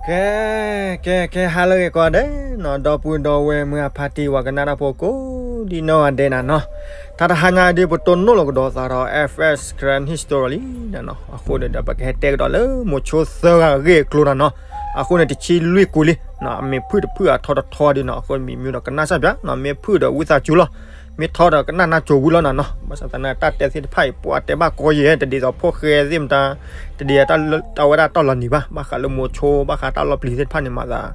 ကဲ ကဲ ကဲ ဟါလၢအဂ့ၤကိးဂၤဒဲးနီၤ, ဒီပုၢ်ဒီဝဲၢ်မုၢ်အဖါတံၢ် ပှၤကနၣ်တၢ်ဖိကိးဒံနီၢ်ဂၤဒဲးနၤနီၤ, တၢ်တဟါညါဒ်ပတိၢ်နီၣ်လီၤကဒီးသးဒီး F S Karen History လံနၤနီၤ, အဃိန့ၣ်ဒီး ပကဟဲတဲကဒီးလၢမိၤဆိသၢဂၤအဂ့ၢ်အကျိၤနၤနီၤ, အဃိန့ၣ် တဆံလွံၢ်ကိၢ်လံ, အမ့ၢ်ဖုၣ်တဖုၣ်အထီတထီဒ်နီၤ, အဃိမံၤမံၤဒီးကနၣ်စၢ်ပၠး, မ့ၢ်ဖုၣ်ဒီးဝံသးစူၤလီၤ, မ့ၢ်ထီဒီးကနၣ်နၢ်ကၠိဝံၤလီၤနၤနီၤ, ဘၣ်ဆၣ်သနာ်က့ တၢ်တဲသ့ၣ်တဖၣ်အံၤ ပှၤတဲဘၣ်ကီယဲၢ် တဒ်သိးဖိၣ်ဃဲသ့ၣ်မတၤ တဒ်တၢ်ဝဲဒၣ်တၢ်လီၤနံၤဘၣ်, ဘၣ်ဃးလၢမိၤဆိ ဘၣ်ဃးတၢ်လီၤပျံၤသ့ၣ်တဖၣ်န့ၣ် မၤသး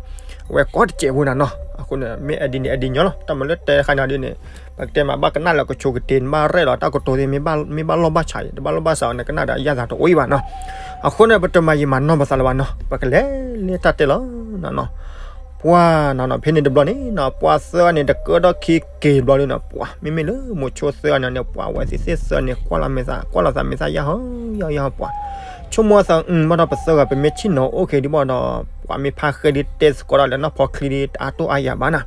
အဝဲကီတစဲးဖိနၤနီၤ, အဃိန့ၣ် မ့ၢ်အဒ်န့ၣ်အဒ်ညီလီၤ, တၢ်မၤလၢတဲတခါန့ၣ်ဒ်န့ၣ် ပကတဲမးဘၣ်ကနၣ်လၢကဆိးကတ့ၢ် နဘၣ်ရဲၣ်လီၤ တၢ်ကတိၤသ့ၣ် မ့ၢ်ဘၣ်လီၢ်ဘၣ်ဆးအံၤ တဘၣ်လီၢ်ဘၣ်ဆးအီၤန့ၣ် ကနၣ်ဒီးယၢ်သးတအိၣ်အံၤဘၣ်နီၤ, အဃိန့ၣ် ပတမၤယံာ်မၤနီၢ်ပသးလၢၤဘၣ်နီၤ, ပကလဲၤလၢတၢ်တဲလီၤနၤနီၤ ပှၤနၤနီၤ ဖဲန့ၣ်တဘျီန့ၣ်နီၤ ပှၤသၢဂၤန့ၣ်တကၢထီၣ်ခံက့ၤတဘျီဒ်နီၤ, ပှၤမ့မ့ၢ်လၢမိၤဆိသၢဂၤန့ၣ် ပှၤဝဲသ့ၣ်သၢဂၤန့ၣ် ကွၢ်လီၤမဲာ်သး ကွၢ်လီၤသးမဲာ်သၣ်ယၢ်ဟီယၢ်ဟီပှၤ, ဆိကမိၣ်သး အၢ ဘၣ်ဒီးပသၢဂၤ ပမ့ၢ်ဆ့ၣ်နီၤအိၣ်က့ၤဒ်ဘၣ်ဒီး ပှၤမ့ၢ်ဖါဃဲဒ်တဲသကိးတၢ်လၢနီၢ်ဖီချံဒ် တအါတိၢ်အါယၤဘၣ်နၤ,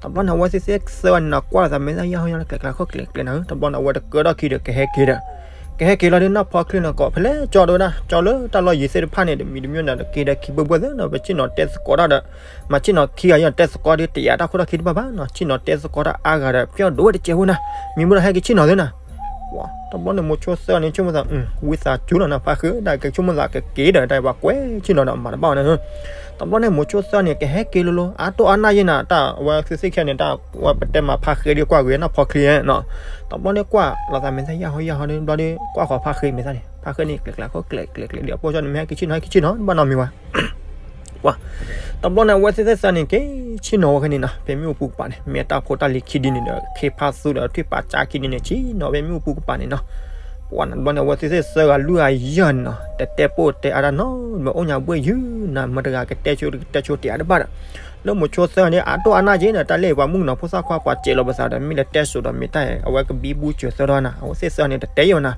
တဘျီန့ၣ် အဝဲသ့ၣ်သၢဂၤန့ၣ်နီၤ ကွၢ်လီၤသးမဲာ်သၣ်ယၢ်ဟီယၢ်ဟီလၢကျဲၤကျဲၤခိၣ်ကျဲၤကျဲၤနၤဧၢ, တဘျီန့ၣ် အဝဲတကၢထီၣ်ခံဒီး ကဟဲက့ၤဒီး ကဟဲက့ၤလီၤဒ်နီၢ်ဖီချံန့ၣ် ကိးဖဲလဲၣ်ကၠီဒိဝဲဒၣ် ကၠီလၢတၢ်လီၢ်ယံၤသ့ၣ်တဖၣ်န့ၣ် တမံၤတမံၤန့ၣ် တက့ၤဒီးခံဘၢဘၢသ့နီၤ, ပဆ့ၣ်နီၤတဲသကိးတၢ်ဒီး မၤဆ့ၣ်နီၤခံဂၤယီၤ တဲသကိးဒ်တယာ်တၢ်ခိၣ်တၢ်ခံတဘၣ်ဘၣ်နီၤ, ဆ့ၣ်နီၤတဲသကိးတၢ်အါဂၤဒီး ပျီၢ်ဒိဝဲတစဲးဖိနၤ, မံၤမ့ၢ်ဒီးဟဲက့ၤဆ့ၣ်နီၤသ့နၤ တဘျီန့ၣ် မိၤဆိသၢဂၤန့ၣ် ဆိကမိၣ်သး ဝံသးစူၤလီၤနၤ ဖါဃဲဒၣ်ကဆိကမိၣ်သးကက့ၤဒီး တၢ်ပှၤကွဲးဆ့ၣ်နီၤဒီးမၤတဘၣ်နၤ, တဘျီန့ၣ် မိၤဆိသၢဂၤန့ၣ် ကဟဲက့ၤလိၤလိၤ အါတိၢ်အါနၢ်ယဲနၤ တၢ်ဝဲသ့ၣ်သ့ၣ်ခဲန့ၣ် တၢ်ဝဲပတဲမးဖါဃဲဒ်ကွၢ်ဂ့ၤနီၢ်ဖီချံနီၤ, တဘျီန့ၣ်ကွၢ်လီၤသးမဲာ်သၣ်ယၢ်ဟီယၢ်ဟီဒ်ဘျီဒ် ကွၢ်ဃီၤဖါဃဲမဲာ်သၣ်န့ၣ် ဖါဃဲန့ၣ် ကျဲၤကျဲၤခိၣ်ကျဲၤကျဲၤကျဲၤဒ်အဖိကၠီန့ၣ် မ့ၢ်ဟဲက့ၤဆ့ၣ်နီၤ ဟဲက့ၤဆ့ၣ်နီၤ ဘၣ်နီတမံၤဘၣ် ပှၤ, တဘျီန့ၣ် အဝဲသ့ၣ်သၢဂၤန့ၣ် က့ၤဆ့ၣ်နီၤဝဲခဲန့ၣ်နီၤ, ဖဲမ့ၣ်အူပူၤကပၤန့ၣ် မ့ၢ်တၢ်ဖိတၢ်လံၤခံဒ်န့ၣ်ဒီး ခ့ဖါသူဒီးထွံၣ်ပာ်ကၠါခံဒ်န့ၣ် ဆ့ၣ်နီၤဖဲမ့ၣ်အူပူၤကပၤန့ၣ်နီၤ, ပှၤနဘျီန့ၣ် အဝဲသ့ၣ်သၢဂၤလွံၢ်ဂၤယဲၢ်န့ၣ်နီၤ တတဲပိၢ်တဲအါတၢ်နီတမံၤ အိၣ်ညါဘှ့ၣ်ယုၢ်နၤ မတၤတဂၤကတဲဆိတတဲဆိတယာ်တဘၣ်ဒီး လၢမိၤဆိသၢဂၤန့ၣ် အါတိၢ်အါနၢ်ယဲနၤ တၢ်လၢပှၤမုၣ်ကနီၤဖိသၣ်ခွါ ပှၤစဲးလီၤပသးဒီး မ့ၢ်လၢတဲစိာ်ဒီးမ့ၢ်တၢ်အံၤ အဝဲကဘံဘူစၢၤသၢထီၣ်နၤ အဝဲသ့ၣ်သၢဂၤန့ၣ် တတဲယဲၢ်နၤ,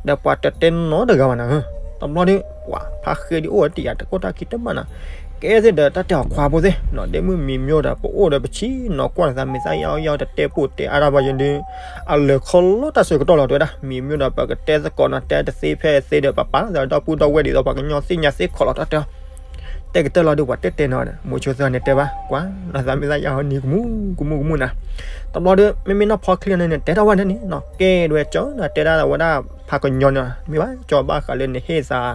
ဒီးပှၤတတဲနီတဂၤဘၣ်နၤဧၢ, တဘျီဒ် ပှၤဖါဃဲဒ်အိၣ်ဝဲတယာ်တခိၣ်တၢ်ခံတဘၣ်နၤ, ကဲသ့ၣ်ဒီးတၢ်တဲအီၤခွါဖိသ့ၣ်နီၤ ဒ်မုၢ်မံၤမၠိဒီး ပအိၣ်ဒီးပဆ့ၣ်နီၤကွၢ်လီၤသးမဲာ်သၣ်ယၢ် ယၢ်တတဲပိၢ်တဲအါတၢ်ဘၣ်ယဲဒ် အလဲၤခီလီၤတၢ်ဆၢကတီၢ်လီၤ တဲဝဲဒၣ် မံၤမၠိဒီး ပကတဲသကိးနီၤ တဲတသ့ဖဲသ့ဒီး ပပာ်လီၤသးဒီပုၢ်ဒီဝဲၢ်ဒ်သိး ပှၤကညီသ့ၣ်ညါသ့ခိးလီၤတၢ်တဲအီၤ တဲကတၢၢ်လီၤဒ်ပှၤတဲတဲနီၤ မိၤဆိသၢဂၤန့ၣ်တဲဘၣ် ကွၢ်လီၤသးမဲာ်သၣ်ယၢ်ဟီနံၤကမူကမူကမူနၤ, တဘျီဒီး မ့မ့ၢ်နီၢ်ဖီချံန့ၣ် တဲထီၣ်ဝဲန့ၣ်နီၤ ကဲဒဝဲကၠီနၤ တဲဒၣ်ဝဲဒၣ်ဖးကညီန့ၣ် မ့ၢ်ဘၣ်ကၠီဘၣ်ဃးလၢနဟ့ၣ်သး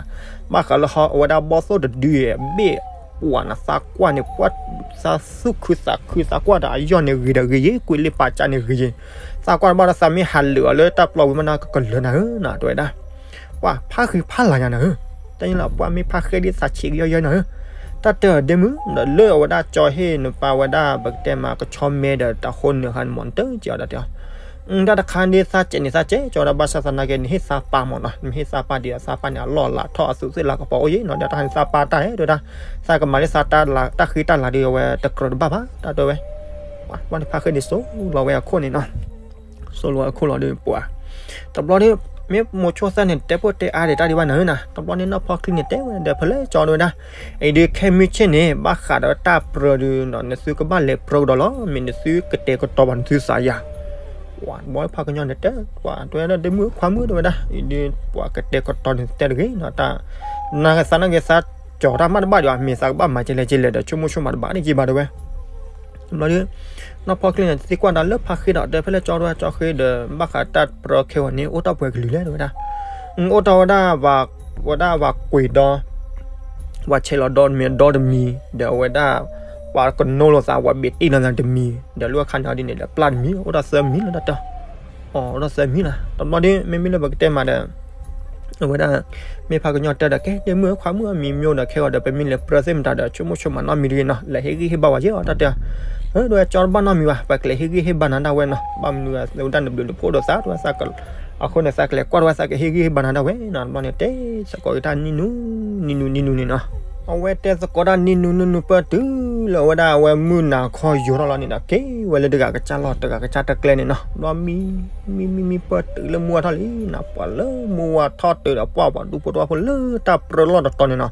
ဘၣ်ဃးလၢဟီအဝဲဒၣ်ဘီၣ်သိၣ်တဒုအံၤ ဘ့ၣ်ပှၤနသးကွၢ်န့ၣ် ပှၤသးသူၣ်ခုသးခုသးကွၢ်ဒီးအယီၢ်န့ၣ်ဂ့ၤဒီးဂ့ၤယံၤ ကွံာ်လ့ပာ်ကၠါန့ၣ်ဂ့ၤယံၤ သးကွၢ်တဘၣ်ဒီးသးမ့ၢ်ဟးလၢာ်အီၤလၢတၢ်ပျီဝံၤမးနၤကကလၢၤနၤဧၢ နတဲဝဲဒၣ် ပှၤဖးဃံဖးလၤညါနၤဧၢ, တၢ်န့ၣ်လီၤ ပှၤမ့ၢ်ဖးဃဲဒ်သးဆံးကယီယဲနၤဧၢ, တၢ်တဲအီၤဒ့မုၢ် ဒီးလၢအဝဲဒၣ်ကၠီဟ့ၣ်နပၢ်ဝဲဒၣ် ပကတဲမးကဆီမဲဒီးတၢ်ဃိနၢၤဃါန့ၣ်မး နတစဲးအီၤတၢ်တဲအီၤ တၢ်တခါဒ်သးစဲးန့ၣ်သးစဲး ကၠီဝဲဒၣ်ဘၣ်ဆၣ်သနာ်က့ နဟ့ၣ်သးပၢ်မးနီၤ နဟ့ၣ်သးပၢ်ဒ်အသးပၢ်န့ၣ် အလီၢ်အလၤထီၣ်အသူးသ့ၣ်လၤကပီၤအိၣ်ယံၤနီၤ ဒီးတၢ်ဟ့ၣ်သးပၢ်တၢ်ဟဲတဲဝဲဒၣ် သးကမၤလၢသးတၢ်လၤ တၢ်ဃံတၢ်လၤဒ်အဝဲတကြၢးတဘၣ်ဘၣ် တၢ်တဲဝဲ ပှၤဖးဃဲန့ၣ်စိလီၤဝဲအခိၣ်န့ၣ်နီၤ စိလီၤဝဲအခိၣ်လီၤဒီးပှၤ တဘျီန့ၣ် မ့ၢ်မိၤဆိသၢဂၤန့ၣ် တဲပိၢ်တဲအါဒံးတၢ်ဒံးဘၣ်နၤဧၢနၤ တဘျီန့ၣ်နီၢ်ဖီချံန့ၣ်တဲဝဲဒီးဖဲလဲၣ်ကၠီတဲဝဲဒၣ် အံၤဒုးခဲမုၢ်ဆ့ၣ်န့ၣ် ဘၣ်ဃးဒီးတၢ်ပြၢဒုးနီၤ နသုကဘၣ်လဲၤပြၢကဒီးလီၤ မ့ၢ်နသုကတဲာ်ကတီၤဘၣ်နသုသးယၤ ပှၤဘီဖးကညီန့ၣ်တဲ ပှၤတဲဝဲဒၣ်ဒ့မုၢ်ခွါမုၣ်တဲဝဲဒၣ် အံၤဒုးပှၤကတဲာ်ကတီၤန့ၣ်တဲတဂ့ၤနီၤ တၢ် နသးနာ်က့သးကၠီၤတၢ်မးတဘၣ်ဒံးဘၣ် မ့ၢ်သးကဘၣ်မၤကလဲၣ်ကလဲၣ်ဒီး ဆိကမိၣ်ဆိကမးတဘၣ်န့ၣ်က့ၤဘၣ်တဲဝဲ တဘျီဒီး နီၢ်ဖီချံန့ၣ် သံကွၢ်ဒီးလၢဖးဃ့ဒီး တဲဖဲလဲၣ်ကၠီတဲဝဲ ကၠီဃ့ဒီး ဘၣ်ဃးတၢ်ပြၢခဲဂီၤန့ၣ် အိၣ်တၢ်ပှဲၤကလုာ်လဲၣ်တဲဝဲဒၣ် အိၣ်တၢ်ဝဲဒၣ် ဝဲဒၣ်ဝၤကွံာ်ဒီ ဝၤဆဲးလီၤဒီမ့ၤဒီတမံၤ ဒီးအဝဲဒၣ် ပှၤကနိလိာ်သး ဝၤဘ့းတံၢ်လီၤသးတမံၤ ဒီးလၢအခါန့ၣ်ဒ်န့ၣ် ဒီးပျၢ်တမံၤ အိၣ်တၢ်သၢမံၤလီၤတၢ်တဲ အိၣ်တၢ်သၢမံၤလီၤ တဘျီဒီး မ့မ့ၢ်လၢပကတဲမးဒီး အဝဲဒၣ် မ့ၢ်ဖးကညီတဲဒီး ကဲ ဒ့မုၣ်ခွါမုၣ်အမံၤမၠိဒီး ခဲဂီၤဒီး ပမ့ၢ်လဲၤပြၢသ့ၣ်မတၤဒီး ဆိကမိၣ်ဆိကမးနီတမံၤတဂ့ၤနီၤ လဲၤဟ့ၣ်ဂံၢ်ဟ့ၣ်ဘါဝဲယဲၢ်အီၤတၢ်တဲ ဒဝဲကၠီတဘၣ်နီတမံၤဘၣ် ပကလဲၤဟ့ၣ်ဂံၢ်ဟ့ၣ်ဘါနၤဒၣ်ဝဲနီၤ ဘၣ်မနုၤဝဲဒၣ်နဘျုးနဖှိၣ်ဒီးသး တဝဲသးက အဃိန့ၣ် သးကလဲၤကွၢ်တဝဲသးကဟ့ၣ်ဂံၢ်ဟ့ၣ်ဘါနၤဒၣ်ဝဲနီၤ တဘျီန့ၣ် တဲသကိးက့ၤတၢ်နံၣ်နူ နံၣ်နူနံၣ်နူန့ၣ်နီၤ အဝဲတဲသကိးတၢ်နံၣ်နူနံၣ်နူပၢၢ်တုၤလၢအဝဲဒၣ်အဝဲမုၢ်နၤခီယိၤထီၣ်လီၤန့ၣ်ဒီး က့ၤဝဲလၢတဂၤကစၢ်လီၢ် တဂၤကစၢ်တကျဲန့ၣ်နီၤ ဘျီမံ မံ မံ မံပၢၢ်တုၤလၢမုၢ်ဝါထီၣ်လံနီၤ ပှၤလၢမုၢ်ဝါထီၣ်တုၤဒီး ပှၤပှၤဒူဖိတဝၢ်ဖိလၢတၢ်ပြၢလီၢ်တတီၤန့ၣ်နီၤ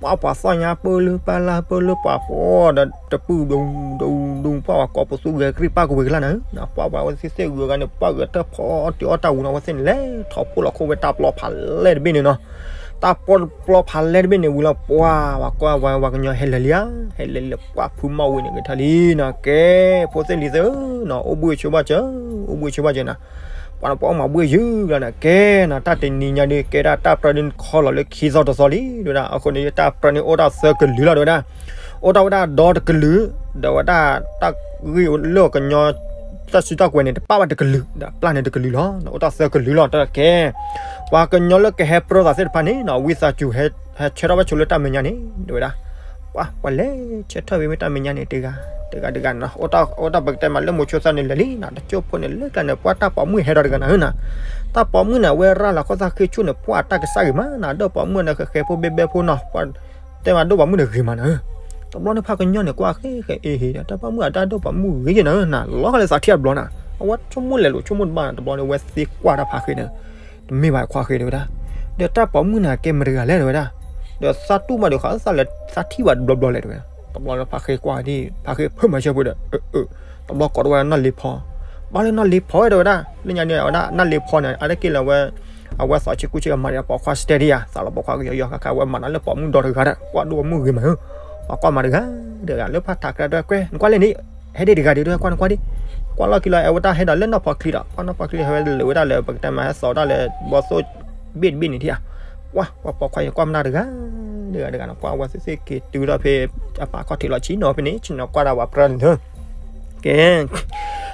ပှၤပှၤသီၣ်ညါပၢလၢပၢ်လၢပၢလၢပှၤပှၤဒီးတပုၢ်ဒူဒူဒူ ပှၤပှၤကိးပသူဂဲၤကရံၣ်ပၢ်ကဝ့ၤကလါနၤ ပှၤပှၤဝဲသ့ၣ်သ့ၣ်ဂုၤဂၤန့ၣ် ပှၤဂဲၤတၢ်ဖီအီၣ်တ့ၢ်အီၣ်တၢ်ဝံၤနီၤ အဝဲသ့ၣ်န့ၣ် လဲၤထီၣ်ဖှိၣ်လီၤခိၣ်ဝဲတၢ်ပျီဖးလဲၢ်တဘ့ၣ်န့ၣ်နီၤ တၢ်ပီတပျီဖးလဲၢ်တဘ့ၣ်န့ၣ်ဝံၤလီၤ ပှၤ ပှၤကွၢ်ဝဲပှၤကညီဟဲလၢာ်လံဧါ, ဟဲလၢာ်လၢာ် ပှၤဖုမီၢ်ဝံၤန့ၣ်ကထီၣ်လံနီၤ, ကဲ ဖိသ့ၣ်လံၤသ့ၣ်ဧၢနီၤ, အိၣ်ဘှံးဆိဘၣ်စၢၤ, အိၣ်ဘှံးဆိဘၣ်စၢၤနီၤ, ပှၤန့ၣ်ပှၤအိၣ်မၤဘှံးယုၢ်လီၤနီၤ, ကဲနီၤ တၢ်တနံၤညါဒုး ကဲဒၣ်တၢ်ပြၢဒုးခီလီၤလၢခံသီတသီလံ တဲဝဲဒၣ်, အဃိန့ၣ် တၢ်ပြၢန့ၣ်အိၣ်တၢ်သၢကလုာ်လီၤ တဲဝဲဒၣ်, အိၣ်တၢ်ဝဲဒၣ်ဒီတကလုာ်, ဒီးဝဲဒၣ်တၢ်ဂ့ၢ်လၢကညီ တၢ်စုတၢ်ကွဲးန့ၣ် တပာ်ဘၣ်တကလုာ်, ဒီးပျၢ်န့ၣ်တကလုာ်လီၤ, အိၣ်တၢ်သၢကလုာ်လီၤ, တၢ်ကဲ ပှၤကညီလၢကဟဲပြၢသးသ့ၣ်တဖၣ်န့ၣ်နီၤ ဝံသးစူၤ ဟဲဆၢထၢၣ်ဘၣ်ဆိလၢတၢ်မဲာ်ညါန့ၣ် တဲဝဲဒၣ်, ပှၤ ပှၤလဲၤဆၢထၢၣ်ဝဲမ့ၢ်တၢ်မဲာ်ညါန့ၣ် တဂၤ တဂၤတဂၤနီၤ, အိၣ်တၢ်ပကတဲမးလၢမိၤဆိသၢန့ၣ်လဲၤလံနီၤ, တကၠိဖိန့ၣ်လၢကျါန့ၣ် ပှၤတၢ်ပိာ်မုၣ်ဟဲဒီးတဂၤနၤဧၢနီၤ, တၢ်ပိာ်မုၣ်န့ၣ် အဝဲရၤလီၤခီၣ်သၣ်ဃ့ၢ်ဆူၣ်န့ၣ် ပှၤတၢ်ကစၢ်ဂ့ၤမးနီၤ, ဒီးပိာ်မုၣ်န့ၣ် ဃဲဃဲဖိဘဲဘဲဖိနီၤ, ပှၤတဲမးဒိၣ်ပိာ်မုၣ်န့ၣ်ဂ့ၤမးနၤဧၢ, တဘျီန့ၣ်ဖးကညီန့ၣ် ကွၢ်ဃဲဃဲအ့ဟ့ဒီး တၢ်ပိာ်မုၣ်အတၢ်ဒိၣ်ပိာ်မုၣ်ဂ့ၤယဲၢ်နၤဧၢနီၤ, လီၤဃီလၢသးထံၣ်အဘျီနီၤ, အဝဲဆိကမိၣ်လဲၤလိာ်ဆိကမိၣ်တဘၣ်နီၤ, တဘျီန့ၣ် အဝဲသ့ကွၢ်တၢ်ဖးဃ့န့ၣ် တမ့ၢ်ဘၣ်ခွါဃ့တဲဝဲဒၣ်, ဒီးတၢ်ပိာ်မုၣ်န့ၣ် ကဲမတၤတဂၤလဲၣ်တဲဝဲဒၣ်, ဒီးသးတူၢ်မးဒီးဃးသးလဲၤသးထံၣ်ဘၣ်တဘျီဘျီလဲၣ်တဲဝဲ, တဘျီလၢဖးဃ့ကွၢ်ဒ် ဖးဃ့ဖၢၣ်မၤဆၢဖိဒီး တဘျီကိးထီၣ်ဝဲဒၣ်နီၢ်လ့ဖီ, ဘၣ်လၢနီၢ်လ့ဖီတဲဝဲဒၣ်, လၢညါန့ၣ် အဝဲဒၣ်နီၢ်လ့ဖီန့ၣ် အါတက့ၢ်လၢအဝဲ အဝဲသးဆံကူဆံကမၤဒီးပိာ်ခွါစတဲဒ်ယါ သးလီၤပိာ်ခွါကယီယီဃါဃါ အဝဲမၤနၤလၢပိာ်မုၣ်ဒီတဂၤဒီး ကွၢ်ဒိၣ်ပိာ်မုၣ်ဂ့ၤမးဧၢ, ပှၤကွၢ်မၤတဂၤဒီးဂၤလၢဖးထးကြၢးဒီးကွဲ နကွၢ်လဲၣ်န့ၣ် ဟဲဒ့ၣ်တဂၤဒ့ၣ်ဒီးကွၢ်နကွၢ်ဒ့ၣ်, ကွၢ်လီၢ်ခံလီၤ အဝဲတၢ်ဟဲဒီးလၢနီၢ်ဖီချံဒီး ကွၢ်နီၢ်ဖီချံဟဲဝဲလၢာ်ဝဲဒၣ်လၢပကတဲမးဟဲသီတၢ်လၢဘီသိၣ်ဘ့ၣ်တဘ့ၣ်န့ၣ်ထံၣ်ဧါ, ပှၤ ပှၤပိာ်ခွါအံၤကွၢ်မနုၤတဂၤ တဂၤတဂၤနီၤ, ကွၢ်ဝဲသ့ၣ်သ့ၣ်က့ၤတုၤဒီးဖဲ အပာ်ခီၣ်ထံးလီၤဆံနီၤ ဖဲန့ၣ် ဆ့ၣ်နီၤကွၢ်ဒၣ်ဝဲပြၢန့ၣ်လၢ ကဲ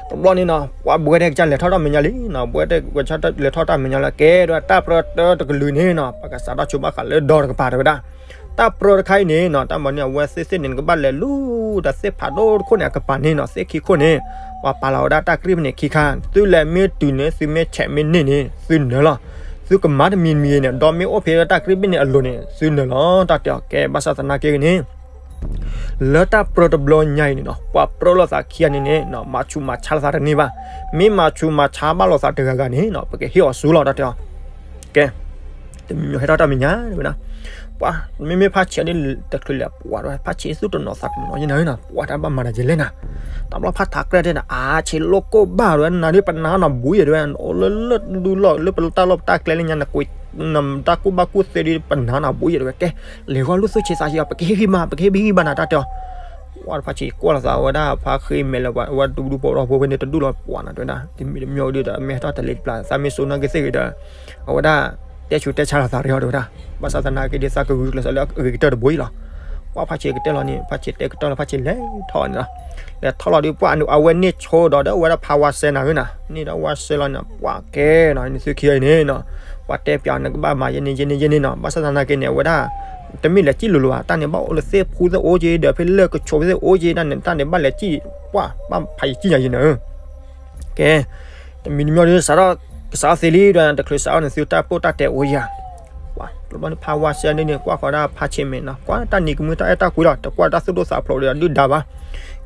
တဘျီန့ၣ်နီၤ ပှၤဘှဲတဲကစၢ်လဲၤထီၣ်တၢ်မဲာ်ညါလံနီၤ, ဘှဲတဲကစၢ်လဲၤထီၣ်တၢ်မဲာ်ညါလၢကဲဒီးတၢ်ပြၢတၢတကလုာ်န့ၣ်နီၤ ပကစးထီၣ်ဆိဘၣ်ဃးလၢဒီတကပၤတဲဝဲဒၣ်, တၢ်ပြၢတခါအံၤန့ၣ်နီၤ တၢ်မၤန့ၢ်အဝဲသ့ၣ်သ့ၣ်န့ၣ် နကဘၣ်လဲၤလူၤဒီးသ့ၣ်ဖးဒိၣ်တခိၣ်န့ၣ် အကပၤန့ၣ်နီၤ သ့ၣ်ခံခိၣ်န့ၣ် ပှၤပာ်လီၤဝဲဒၣ်တၢ်ကြံၢ်ဖဲန့ၣ်ခံခါ, သုလဲၤမ့ၢ်တုၤန့ၣ် သုမ့ၢ်ဆဲးမ့ၢ်န့ၢ်န့ၣ် သုနၢၤလီၤ, သုကမၤတမံၤမံၤန့ၣ် ဒီးမ့ၢ်အိၣ်ဖဲတၢ်ကြံၢ်ဖဲန့ၣ်အလိၤန့ၣ် သုနၢၤလီၤ တၢ်တဲအီၤ ကဲ ဘၣ်ဆၣ်သနာ်က့န့ၣ် လၢတၢ်ပြၢတဘျီညါအံၤန့ၣ်နီၤ ပှၤပြၢလိာ်သးခံဂၤန့ၣ်န့ၣ် မၤဆူးမၤဆါလိာ်သးတန့ၢ်ဘၣ်, မ့ၢ်မၤဆူးမၤဆါဘၣ်လိာ်သးတဂၤဂၤန့ၣ်နီၤ ပကဟ့ၣ်အီၤဆူလီၤ တၢ်တဲအီၤ, ကဲ တမံၤမံၤဟဲထီၣ်တၢ်မဲာ်ညါဝဲဒၣ်, ပှၤ မ့မ့ၢ်ဖးဆံးဒ်တချုးလဲၤပှၤဒီး ဖးဆံးသုတနီၤသးတနီၤယဲၢ်နၤဧၢနီၤ ပှၤတၢ်ဘၣ်မၤတၢ်ယဲၢ်လဲၣ်နၤ, တဘျီဖးထးကြၢးတဲနၤ အါဆံးလိၣ်ကိၢ်ဘၣ်ဒီး နၤဒ်ပနၢ်နီၤဘှံးယဲၢ်တဲဝဲ အိၣ်လၢလၢဒူလီၢ်လၢပတၢ်လီၢ်ပတၢ်ကျဲလၢညါ နကွံာ် နတၢ်ကူၣ်ဘၣ်ကူၣ်သ့ဒ်ပနၢ်နီၤဘှံးယဲၢ်တဲဝဲ ကဲ လဲၤဂီၢ်လိၣ်သုဆံးသးဆံးအီၤ ပကဟ့ၣ်ဂံၢ်ဘါ ပကဟ့ၣ်ဂံၢ်ဘါနၤတၢ်တဲအီၤ ပှၤတဖၣ်ဆံးကွၢ်လိာ်သးဝဲဒၣ် ဖးဃ့မဲာ်လၢပှၤဝဲဒူဒူဖိဒီဖိဖဲန့ၣ် တဒူၣ်လီၤပှၤနၤတဲဝဲဒၣ် တမံၤတမံၤဒီး အမဲာ်ထီၣ်တလ့ၤတပျၢ် သးမ့ၢ်စိနာ်က့ၤသ့ၣ်ဂ့ၤဒီး အဝဲဒၣ် တဲဆူးတဲဆါလိာ်သးတယီၤတဲဝဲဒၣ် ဘၣ်ဆၣ်သနာ်က့ဒ်သးကဂုာ်ကျဲးစၢးလၢအဂ့ၤကတၢၢ်တဘိအံၤလီၤ. ပှၤဖးဆံးကတဲလီၤန့ၣ် ဖးဆံးတဲကတၢၢ်လီၤ ဖးဆံးလဲၤထီၣ်န့ၣ်လီၤ. လဲၤထီၣ်လီၤဒီး ပှၤအဝဲန့ၣ်ဆိဒီး ဒီးအဝဲဒၣ်ဖးဝါစဲနၤဧၢနၤ န့ၣ်ဒီးဝါစဲလီၤန့ၣ် ပှၤကဲနီၤ နသုခံဂၤအံၤန့ၣ်နီၤ ပှၤတဲပၠးနကဘၣ်မၤယဲန့ၣ် ယဲန့ၣ်ယဲန့ၣ်နီၤ ဘၣ်ဆၣ်သနာ်က့န့ၣ် အဝဲဒၣ် တမ့ၢ်လဲၤစံၣ်လိၤလိၤဘၣ် တၢ်န့ၣ်ဘၣ်အိၣ်လၢသ့ၣ်ဖူသ့ၣ်အိၣ်က့ ဒီးဖဲလၢကဆိးဖဲသ့ၣ်အိၣ်က့ တၢ်န့ၣ် တၢ်န့ၣ်ဘၣ်လဲၤစံၣ် ပှၤဘၣ်ဖးယံၤစံၣ်ညါယံၤနၤဧၢ ကဲ တမံၤတမံၤဒီး စးထီၣ်ကစးထီၣ်သ့လံဒီး တချုးစးထီၣ်န့ၣ် သုတၢ်ပိၢ်တၢ်တဲအိၣ်ယၤ ပှၤတဘျီန့ၣ် ဖးဝါစဲန့ၣ်န့ၣ် ကွၢ်ဃီၤဒၣ်ဖးဆံးမဲာ်နီၤ ကွၢ်တၢ်နံၤကမှံတၢ်အဲၣ်တၢ်ကွံလီၤ တကွၢ်တၢ်သူၣ်ဒိၣ်သးဖျိးဒီးဒုၣ်ဒါဘၣ်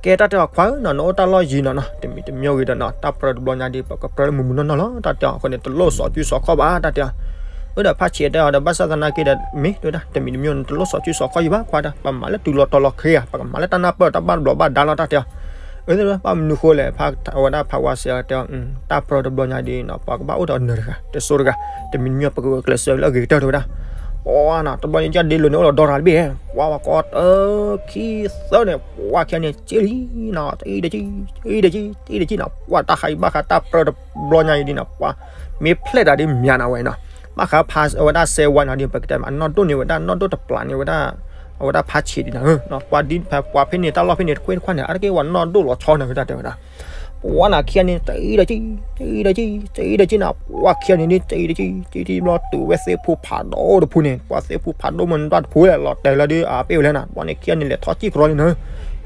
ကဲတၢ်တဲအီၤခွါဧၢနီၤ နအိၣ်တၢ်လီၢ်ယံၤနီၤနီၤ တမံၤတမံၤဂ့ၤဒီးနီၤ တၢ်ပြၢတဘျီညါဒီး ပကပြၢလၢမုၢ်မုၢ်နီၢ်နီၢ်လီၤ တၢ်တဲအီၤအဃိန့ၣ် တလိၣ်စီၤစုစီၤခီၣ်ဘၣ် တၢ်တဲအီၤ အၢဒီးဖးဆံးတဲအီၤဒီး ဘၣ်ဆၣ်သနာ်က့ဒီး မ့ၢ်တဲဝဲဒၣ် တမံၤတမံၤန့ၣ် တလိၣ်စီၤစုစီၤခီၣ်ယံၤဘၣ်ခွါဒီး ပကမၤလၢတုၤလီၤတီၤလီၤခ့ဧါ ပကမၤလၢတၢ်နၢ်ပၢၢ်တၢ်ဘၣ်တဘျီးဘၣ်ဒါလီၤ တၢ်တဲအီၤ အၢ ဘၣ်မနုၤဃိလဲၣ် ဖးဝဲဒၣ်ဖးဝါစဲတဲအီၤ တၢ်ပြၢတဘျီညါဒီးနီၤ ပှၤကဘၣ်အိၣ်ဒီးနၢၤတဂၤ တစိၤတဂၤ တမံၤတမံၤပကကျဲးစၢးလၢအဂ့ၤကတၢၢ်တဲဝဲဒၣ် ပှၤနီၤ တဘျီန့ၣ် ကၢ်ဒ့လိာ်န့ၣ်အိၣ်လီၤဒီတဂၤတဘ့ၣ် ပှၤဝဲကီတၢ်ခံသၢန့ၣ် ပှၤခံဂၤန့ၣ် က့လံနီၤ တအံၤဒီးကံ တအံၤဒီးကံ တအံၤဒီးကံနီၤ ပှၤတၢ်ဟးအံၤဘၣ်ဃးတၢ်ပြၢတဘျီညါအံၤဒ်နီၤ ပှၤမ့ၢ်ဖျဲၣ်တၢ်ဒ်မၠးနၤဝဲနီၤ ဘၣ်ဃးဖးဝဲဒၣ်စဲဝါနီၤဒီး ပကတဲမး အနီၢ်ဒိၣ်န့ၢ်ဝဲဒၣ် နီၢ်ဒိၣ်တပျၢ်န့ၢ်ဝဲဒၣ် အဝဲဒၣ်ဖးဆံးဒ်နီၤ ပှၤဒ်ပှၤဖဲန့ၣ် တၢ်လီၢ်ဖဲန့ၣ် တကွ့ၢ်တခွါန့ၣ် အါတက့ၢ်ဝဲနီၢ်ဒိၣ်လီၤဆီန့ၣ် တၢ်တဲဝဲဒၣ် ပှၤနၤခံဂၤန့ၣ် တအံၤဒီးကံ တအံၤဒီးကံ တအံၤဒီးကံနီၤ ပှၤခံဂၤန့ၣ်ဒ် တအံၤဒီးကံ ကံတဘျီတုၤဝဲသ့ၣ်ဖူဖးဒိၣ်တဖုန့ၣ် ပှၤသ့ၣ်ဖူဖးဒိၣ်မ့ၢ်တၢ်တဖုလီၤတဲာ်လၢဒ်အပ့ၢ်ဝဲလဲၣ်နီၤ ပှၤန့ၣ်ခံဂၤန့ၣ် လဲၤထီၣ်စံၣ်ကရီန့ၣ်နီၤ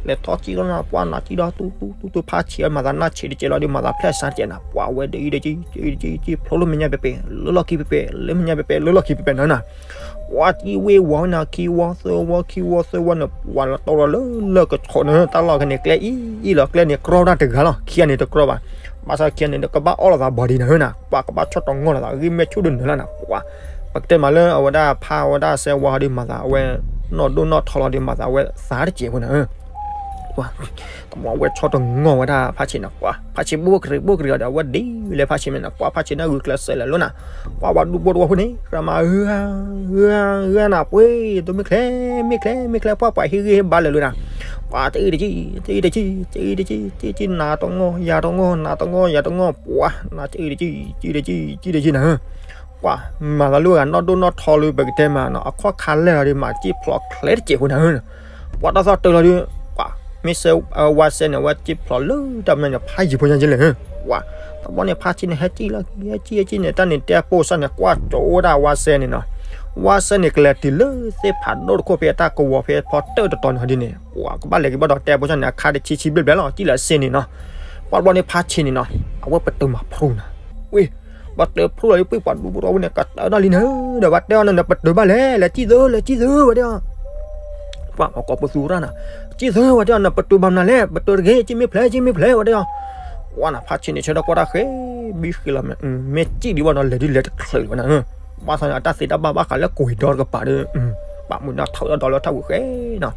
လဲၤထီၣ်စံၣ်ကရီနီၤ ပှၤနၤကံဒီး တူတူတူတူ ဖးဆံးမၤသးနၢ်ဆံးတကဲးလီၤဒီး မၤသးဖျဲၣ်စၢ်တကဲးနီၤ ပှၤဝဲဒ်အံၤဒီးကံ ဒ်အံၤဒီးကံ ဖျိလၢမဲာ်ညါပဲပဲ လၢလီၢ်ခံပဲပဲ လၢမဲာ်ညါပဲပဲ လၢလီၢ်ခံပဲပဲနီၤနီၤ ပှၤကံဝ့ၤဝီၤနီၤ ခံဝီသၢဝီ ခံဝီသၢဝီန့ၣ် ပှၤလီၤတီလီၤလၢလၢကဆီးန့ၣ် တၢ်လီၢ်ခဲန့ၣ် ကျဲအံၤအံၤလီၤ ကျဲန့ၣ်ကြီဒၣ်တဂၤလီၤ ခံဂၤန့ၣ်တကြီဘၣ် ဘၣ်ဆၣ်ခံဂၤန့ၣ် ကဘၣ်အီၣ်လိာ်သးဘီဒံးနီၤနီၤ ပှၤကဘၣ်ဆီၣ်တီၤငီၢ်လိာ်သး ဂ့ၢ်မဲာ်ဆူၣ်ဒိၣ်နၢၤလီၤနီၤ ပှၤ ပကတဲမးလၢအဝဲဒၣ်ဖးဝဲဒၣ်စဲဝါဒီးမၤသး အဝဲနီၢ်ဒိၣ်နီၢ်ထီလီၤဒီးမၤသး အဝဲသးတကဲးဖိနီၤ ပှၤ တဘျီဝဲဆီတငီၢ်ဝဲဒၣ်ဖါဆံးန့ၣ် ပှၤ ဖါဆံးဘိၣ်ကရံးဘိၣ်ကရံးအီၤဒီး အဝဲဒ်လဲၣ်ဖါဆံးမ့ၢ်န့ၣ် ပှၤဖါဆံးန့ၣ်ဂုာ်ကျဲးစၢးလဲၤလီၤနၤ, ပှၤ ပှၤဒူဖိတဝီဖိန့ၣ် ကြၢးမၤ ဂၤ ဂၤနၤပှ့ၤ တမ့ၢ်ချဲ မ့ၢ်ချဲ မ့ၢ်ချဲ ပှၤ ပှၤဟ့ၣ်ဂံၢ်ဟ့ၣ်ဘါလဲၤလီၤနၤ, ပှၤ တအံၤတကံၢ် တအံၤတကံၢ် တအံၤတကံၢ် တအံၤတကံၢ် နၤတငီၢ် ယၤတငီၢ် နၤတငီၢ် ယၤတငီၢ် ပှၤ နၤ တအံၤတကံၢ် တအံၤတကံၢ် တအံၤတကံၢ်နၤဧၢ ပှၤ မၤသးလၢအဂၤနီၢ်ဒိၣ်နီၢ်ထီလၢပကတဲမးနီၤ အခီၣ်ခါလဲၢ်လီၤဒီး မၤစံၣ်ဖျိးချဲတစဲးဖိနၤဧၢ, ပှၤတၢ်သီၣ်တၢၢ်လီၤဒီး ပှၤ မ့ၢ်ဆၢ ဝါစဲန့ၣ် အဝဲစံၣ်ဖျိးလၢတၢ်မနုၤန့ၣ် ဖးယံၤဖိညါက့လဲၣ်, ပှၤ တဘျီန့ၣ် ဖါဆံးန့ၣ် ဟဲစံၣ်လီၤ ဟဲစံၣ် ဟဲစံၣ်န့ၣ် တၢ်န့ၣ်တဲပိၢ်စၢ်န့ၣ် ကွၢ်ကၠိဝဲဒၣ်ဝါစဲန့ၣ်နီၤ, ဝါစဲန့ၣ် ကလဲၤတုၤလၢသ့ၣ်ဖးဒိၣ်တခိၣ်ဖဲအတၢ်ကဝီၤဖဲဖီတၢၣ်တတီၤန့ၣ်ဟီဒ်န့ၣ် ပှၤ ကဘၣ်လဲၤက့ၤဘၣ်ဒီးတဲပိၢ်စၢ်န့ၣ် အခါတဆံဆံဘျဲၣ်ဘျဲၣ်လီၤ စံၣ်လီၤစ့န့ၣ်နီၤ, ပှၤတဘျီန့ၣ် ဖါဆံးန့ၣ်နီၤ အဝဲပတုာ်မၤဖျိနၤ, ဝ့ၢ် ပတုာ်ဖျိလီၤဒီး ပှၤဒူဖိတဝီဖိန့ၣ် ကတၢၢ်ဒၣ်လံနၤဧၢ, ဒီးဝဲတဲအီၤန့ၣ် ပတုာ်ဘၣ်လဲၣ် လဲၤစံၣ်သၢ လဲၤစံၣ်သၢ ဝဲတဲအီၤ ပှၤ ပှၤကိးပသူရၣ်နၤ, စံၣ်သၢဝဲတဲအီၤ နပတုာ်ဘၣ်မနုၤလဲၣ် ပတုာ်တဂ့ၤ စံၣ်မ့ၢ်ဖျဲး စံၣ်မ့ၢ်ဖျဲး ဝဲတဲအီၤ, ပှၤနၤ ဖါဆံးန့ၣ် ဆၢထၢၣ်ကွၢ်တၢ်ဃဲ ဘံဃ့လီၤမ့ၢ် မ့ၢ်စံၣ်ဒံးဘၣ်ဒီး လဲၤဒ်လဲၤတချုးဝဲနၤဧၢ, ဘၣ်ဆၣ်န့ၣ် အတၢ်သ့တၢ်ဘၣ်ဘၣ်ဃးလၢကွံာ်ဒီတကပၤဒီး ပာ်မုာ်ဒီးထီၣ်ဒီးလၢထီၣ်ဝံၤဃဲနီၤ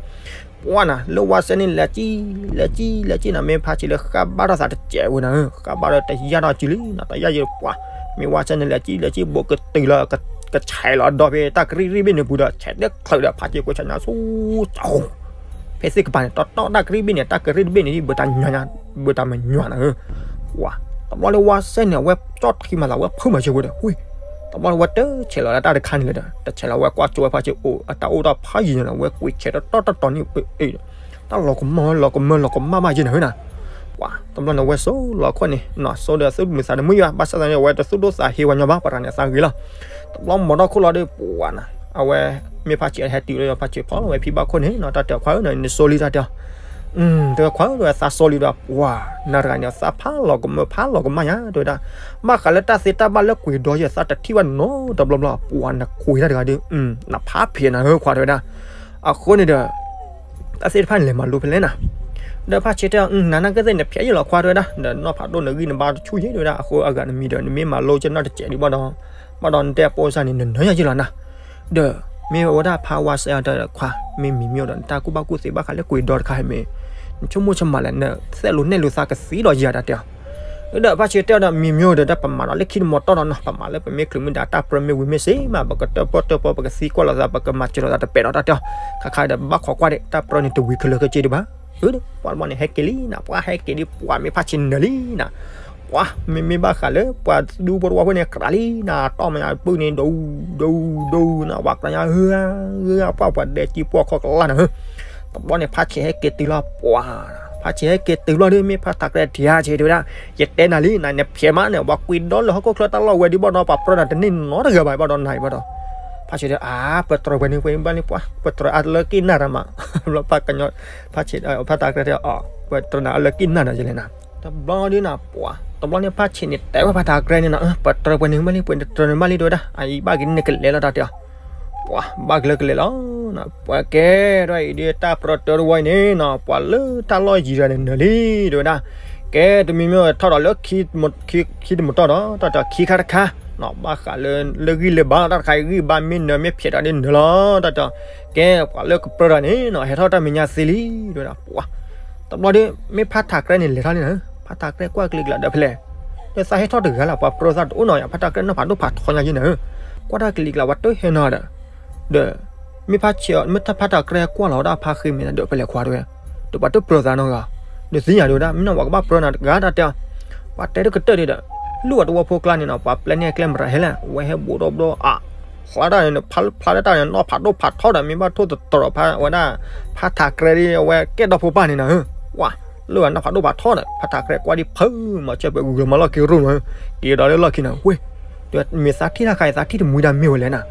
ပှၤနၤ လၢဝါစဲန့ၣ် လဲၤစံၣ် လဲၤစံၣ် လဲၤစံၣ်နၤ မ့ၢ်ဖါဆံးလၢဃၣ်ဘၣ်ထီၣ်သးတစဲးဝဲနၤဧၢ, ဃၣ်ဘၣ်ဒီးတယၢ်ထီၣ်စုလံနၤ တယၢ်ယပှၤ, မ့ၢ်ဝါစဲန့ၣ် လဲၤစံၣ် လဲၤစံၣ် ဘူးကတုၤလီၤ ကဆဲးလီၤဒီဖဲတၢ်ကရံၣ်ရံၣ်ဘ့ၣ်န့ၣ်ပူၤဒီး ဆဲးတချုးဒီး ဖါဆံးကွဲးဆဲးနၤဆူ ဖဲသ့ၣ်ကပၤန့ၣ် တီတီတၢ်ကရံၣ်ဘ့ၣ်န့ၣ် တၢ်ကရံၣ်တဘ့ၣ်န့ၣ် ဘၣ်တၢ်မၤညါ ဘၣ်တၢ်မၤညါနၤဧၢ, ပှၤ တဘျီလၢဝါစဲန့ၣ် အဝဲကၠီၣ်ထံမၤသး အဝဲဖုးမၤစၢၤဝဲဒီး ဝ့ၢ် တဘျီလၢဝဲတဆဲးလီၤလၢတၢ်တခါန့ၣ်လၢၤဒီး တဆဲးလီၤဝဲကွၢ်ကၠိဝဲဖါဆံးအိၣ် အတၢ်အိၣ်တၢ်ဖးယံၤန့ၣ် အဝဲကွံာ်ဆဲးတတီတတီန့ၣ် တၢ်လီၤကမၢ်လီၤကမၢ်လီၤကမၣ်ဘၣ်ယဲနၤဧၢနၤ, ပှၤ တဘျီန့ၣ် ဝဲစိလီၤခီၣ်န့ၣ် နီၢ်စိဒီးသူၣ်မုာ်သးတမုာ်ယွၤ ဘၣ်ဆၣ်သနာ်က့ အဝဲတသူၣ်ဒိၣ်သးဟ့ဝဲညီဘၣ် ပှၤတဂၤန့ၣ်သးဂ့ၤလီၤ, တဘျီမၤထီၣ်ခိၣ်လီၤဒီး ပှၤနၤ အဝဲ မ့ၢ်ဖါဆံးဟဲတုၤလၢဖါဆံးဖီလီၤဝဲဖံဘၣ်ခိၣ်န့ၣ်နီၤ တၢ်တဲခွါဧၢ နစိလံတၢ်တဲအီၤ တဲခွါဧၢ တဲဝဲသးစိလံဒီး ပှၤ နၤတဂၤန့ၣ် သးဖးလီၤကမၢဖးလီၤကမၣ်ညါ တဲဝဲဒၣ်, ဘၣ်ဃးလၢတၢ်သ့တၢ်ဘၣ်လၢကွံာ်ဒီယဲ သးတထံၣ်ဘၣ်နီတဘျီဘျီ ပှၤနကွံာ်တၢ်တဂၤဒီး နဖးဖျဲးနၤဧၢခွါ တဲဝဲဒၣ်, အဃိန့ၣ်ဒီး တၢ်သ့ၣ်တဖၣ်န့ၣ်လဲၤမၤလိဖဲလဲၣ်နၤ, ဒီးဖါဆံးတဲအီၤ နၤနာ်က့သ့ၣ်နဖျဲးယံာ်လီၤခွါ တဲဝဲဒၣ်, ဒီးနီၢ်ဖးဒိၣ်နဂံၢ်နဘါတဆူၣ်ယဲ တဲဝဲဒၣ်, အဃိအဂၤနမံၤဒီး နမ့ၢ်မၤလိကနီၣ်တစဲးဒံးဘၣ်ဒီး ဘၣ်ဒီးနတဲပိာ်စၢ်န့ၣ် နနၢၤယၤယံာ်လီၤနၤ, ဒီး မ့ၢ်ဝဲဒၣ်ဖါဝါစဲအီၤတဲခွါ မ့ၢ်မံၤမ့ၢ်ဒီး နတၢ်ကူၣ်ဘၣ်ကူၣ်သ့ဘၣ်ဃးလၢကွံာ်ဒီတခါဟဲမ့ၢ် နဆိကမိၣ်ဆမးလဲၣ် နသဲလိာ်နဲၣ်လိာ်သးကသံဒီးယၤတၢ်တဲအီၤ, ဒီးဖါဆံးတဲအီၤဒီး မံၤမ့ၢ်ဒီး တၢ်ပမၤဒီးလၢခံတမီၤတီၢ်ဒီးနီၤ ပမၤလၢပမ့ၢ်ချုးမ့ၢ်ဒါတၢ်ပြၢမ့ၢ်ဝံၤမ့ၢ်စ့မး ပကတၢၣ်ပီၣ်တၢၣ်ပီၣ် ပကသံကွၢ်လိာ်သး ပကမၤစၢၤလိာ်သးတပဲာ်ဒီးတၢ်တဲအီၤ, ခါခါဒီးဘၣ်ခိးကွၢ်ဒီး တၢ်ပြၢန့ၣ်တဝံၤခဲလၢာ်ခဲဆ့ဒံးဘၣ်, အၢ ပှၤတဘျီန့ၣ် ဟဲက့ၤလံနၤ ပှၤဟဲက့ၤဒံး ပှၤမ့ၢ်ဖါဆံးနၢၤလံနၤ ပှၤ မ့မ့ၢ်ဘၣ်ဃးလၢ ပှၤဒူဖိတဝီဖိန့ၣ် ကြးလံနၤ တီၢ်မညါပုၢ်န့ၣ် ဒိ ဒိ ဒိနၤ ပှၤကြၢးညါ ဧၢ ဧၢ ပှၤ ပှၤဒဲကံပှီၢ်ခီၣ်ကလၢ်နၤဧၢ, တဘျီန့ၣ် ဖါဆံးဟဲက့ၤတုၤလီၤ ပှၤ ဖါဆံးဟဲက့ၤတုၤလီၤဒီး မ့ၢ်ဖါထးကြဲထံၣ်ဆံးတဲဝဲဒၣ်, ယတဲနၤလံနၤ နဖျဲးမးန့ၣ် ပှၤကွံာ်ဒီလၢဟီၣ်ခိၣ်ချၢတၢ်လီၢ်ဝဲဒံးဘၣ်ဒီး ပှၤပြၢနၤတန့ၢ်နီတဂၤဘၣ်ဘၣ်ဒီးနၤအံၤဘၣ်ဒီး, ဖါဆံးတဲ အါ ပတြၢၤပှဲၤန့ၣ်ပှဲၤန့ၣ်ဘၣ်လံ ပှၤ ပတြၢၤအါတလၢက့ၢ်နၢ်တၢ်မး, ဘျီဖါကညီ ဖါဆံး ဖါထးကြဲတဲအီၤ ပတြၢၤနၤအလၢက့ၢ်နၢ်နၤယလဲၣ်နၤ, တဘျီဒ်နၤ ပှၤ တဘျီန့ၣ် ဖါဆံးန့ၣ် တဲဝဲဖါထးကြဲန့ၣ်နီၤ ပတြၢၤပှဲၤန့ၣ်ဘၣ်လံ ပှဲၤတြၢၤန့ၣ်ဘၣ်လံ တဲဝဲဒၣ် အအံၤဘၣ်က့ၤန့ၣ်ကလဲၤလီၤတၢ်တဲအီၤ, ပှၤ ဘၣ်က့ၤလၢကလဲၤလီၤ, ပှၤကဲ ဒီးအံၤဒ်တၢ်ပြၢတၢတဝီအံၤန့ၣ်နီၤ ပှၤလၢတၢ်လီၢ်ယံၤတဂၤန့ၣ်နၢၤလံ တဲဝဲဒၣ်, ကဲ တမံၤမ့ၢ်ထီၣ်ဒီးလၢ ခံတမတီၢ်ဒီး တၢ်တဲအီၤ ခံခါတခါ ဘၣ်ဃးလၢ လၢဂံၢ်လၢဘါလီၤ တၢ်တခါအံၤ ဂံၢ်ဘါမ့ၢ်နၢၤမ့ၢ်ဖျဲးတၢ်ဒ်နၢၤလီၤ တၢ်တဲအီၤ, ကဲ ပှၤလၢကပြၢတၢ်န့ၣ်နီၤ ဟဲထီၣ်တၢ်မဲာ်ညါသ့လံ တဲဝဲဒၣ် ပှၤ တဘျီဒီး မ့ၢ်ဖါထးကြဲန့ၣ်လဲၤထီၣ်လံနၤ, ဖါထးကြဲကွၢ်ကလံၤကလးဒီးဖဲလဲၣ်, ဒီးသးဟဲထီၣ်တဂၤလၢ ပှၤပြၢသးတအိၣ်နီၤ ဖါထးကြဲနီၢ်ဖးဒိၣ်ဖးထီညါယဲနၤ, ကွၢ်တၢ်ကလံၤကလး ပှၤတဟဲနီၤဒီး ဒီး မ့ၢ်ဖါဆံး မ့ၢ်ဖါထးကြဲကွၢ်လီၤဝဲဒၣ်ဖါဃ့မဲာ်ဒီးဖဲလဲၣ်ခွါတဲဝဲ, ဒီးပှၤတပြၢသးနီတဂၤ, ဒီးသ့ၣ်ညါတဲဝဲဒၣ် မ့ၢ်နီၤ ပှၤကဘၣ်ပြၢနၤတဂၤတၢ်တဲအီၤ, ပှၤတဲတကတၢၢ်ဒံးဒီး လူၢ်အတဝီဖိကျါန့ၣ်နီၤ ပှၤပျဲန့ၢ်အကျဲမရၤဟဲလဲၣ် ဝဲဟဲဘူးဒီဘျီအါ ဖျါတၢ်န့ၣ် ဖျါတၢ်န့ၣ် နီၢ်ဖးဒိၣ်ဖးထီဒီး မ့ၢ်ဘၣ်ထိၣ်သတြီၤဖးဝဲဒၣ် ဖါထးကြဲဒ်အဝဲကဲဒီဖိပၢ်န့ၣ်နီၤ, ဝါ လၢအနီၢ်ဖးဒိၣ်ဖးထီဒီး ဖါထးကြဲကွၢ်ဒ်ဖုး မၤစၢၤပှဲၤဂုၤလီၤမၤလီၢ်က့ၤရိၣ်နီၤ, က့ၤဒီးလၢလီၢ်ခံနီၤ ဝ့ၢ်, ဒီးမ့ၢ်သးထံၣ်တၢ်ခါအံၤ သးထံၣ်တမှံတၢ်မ့ၢ်ဝဲလဲၣ်နၤ,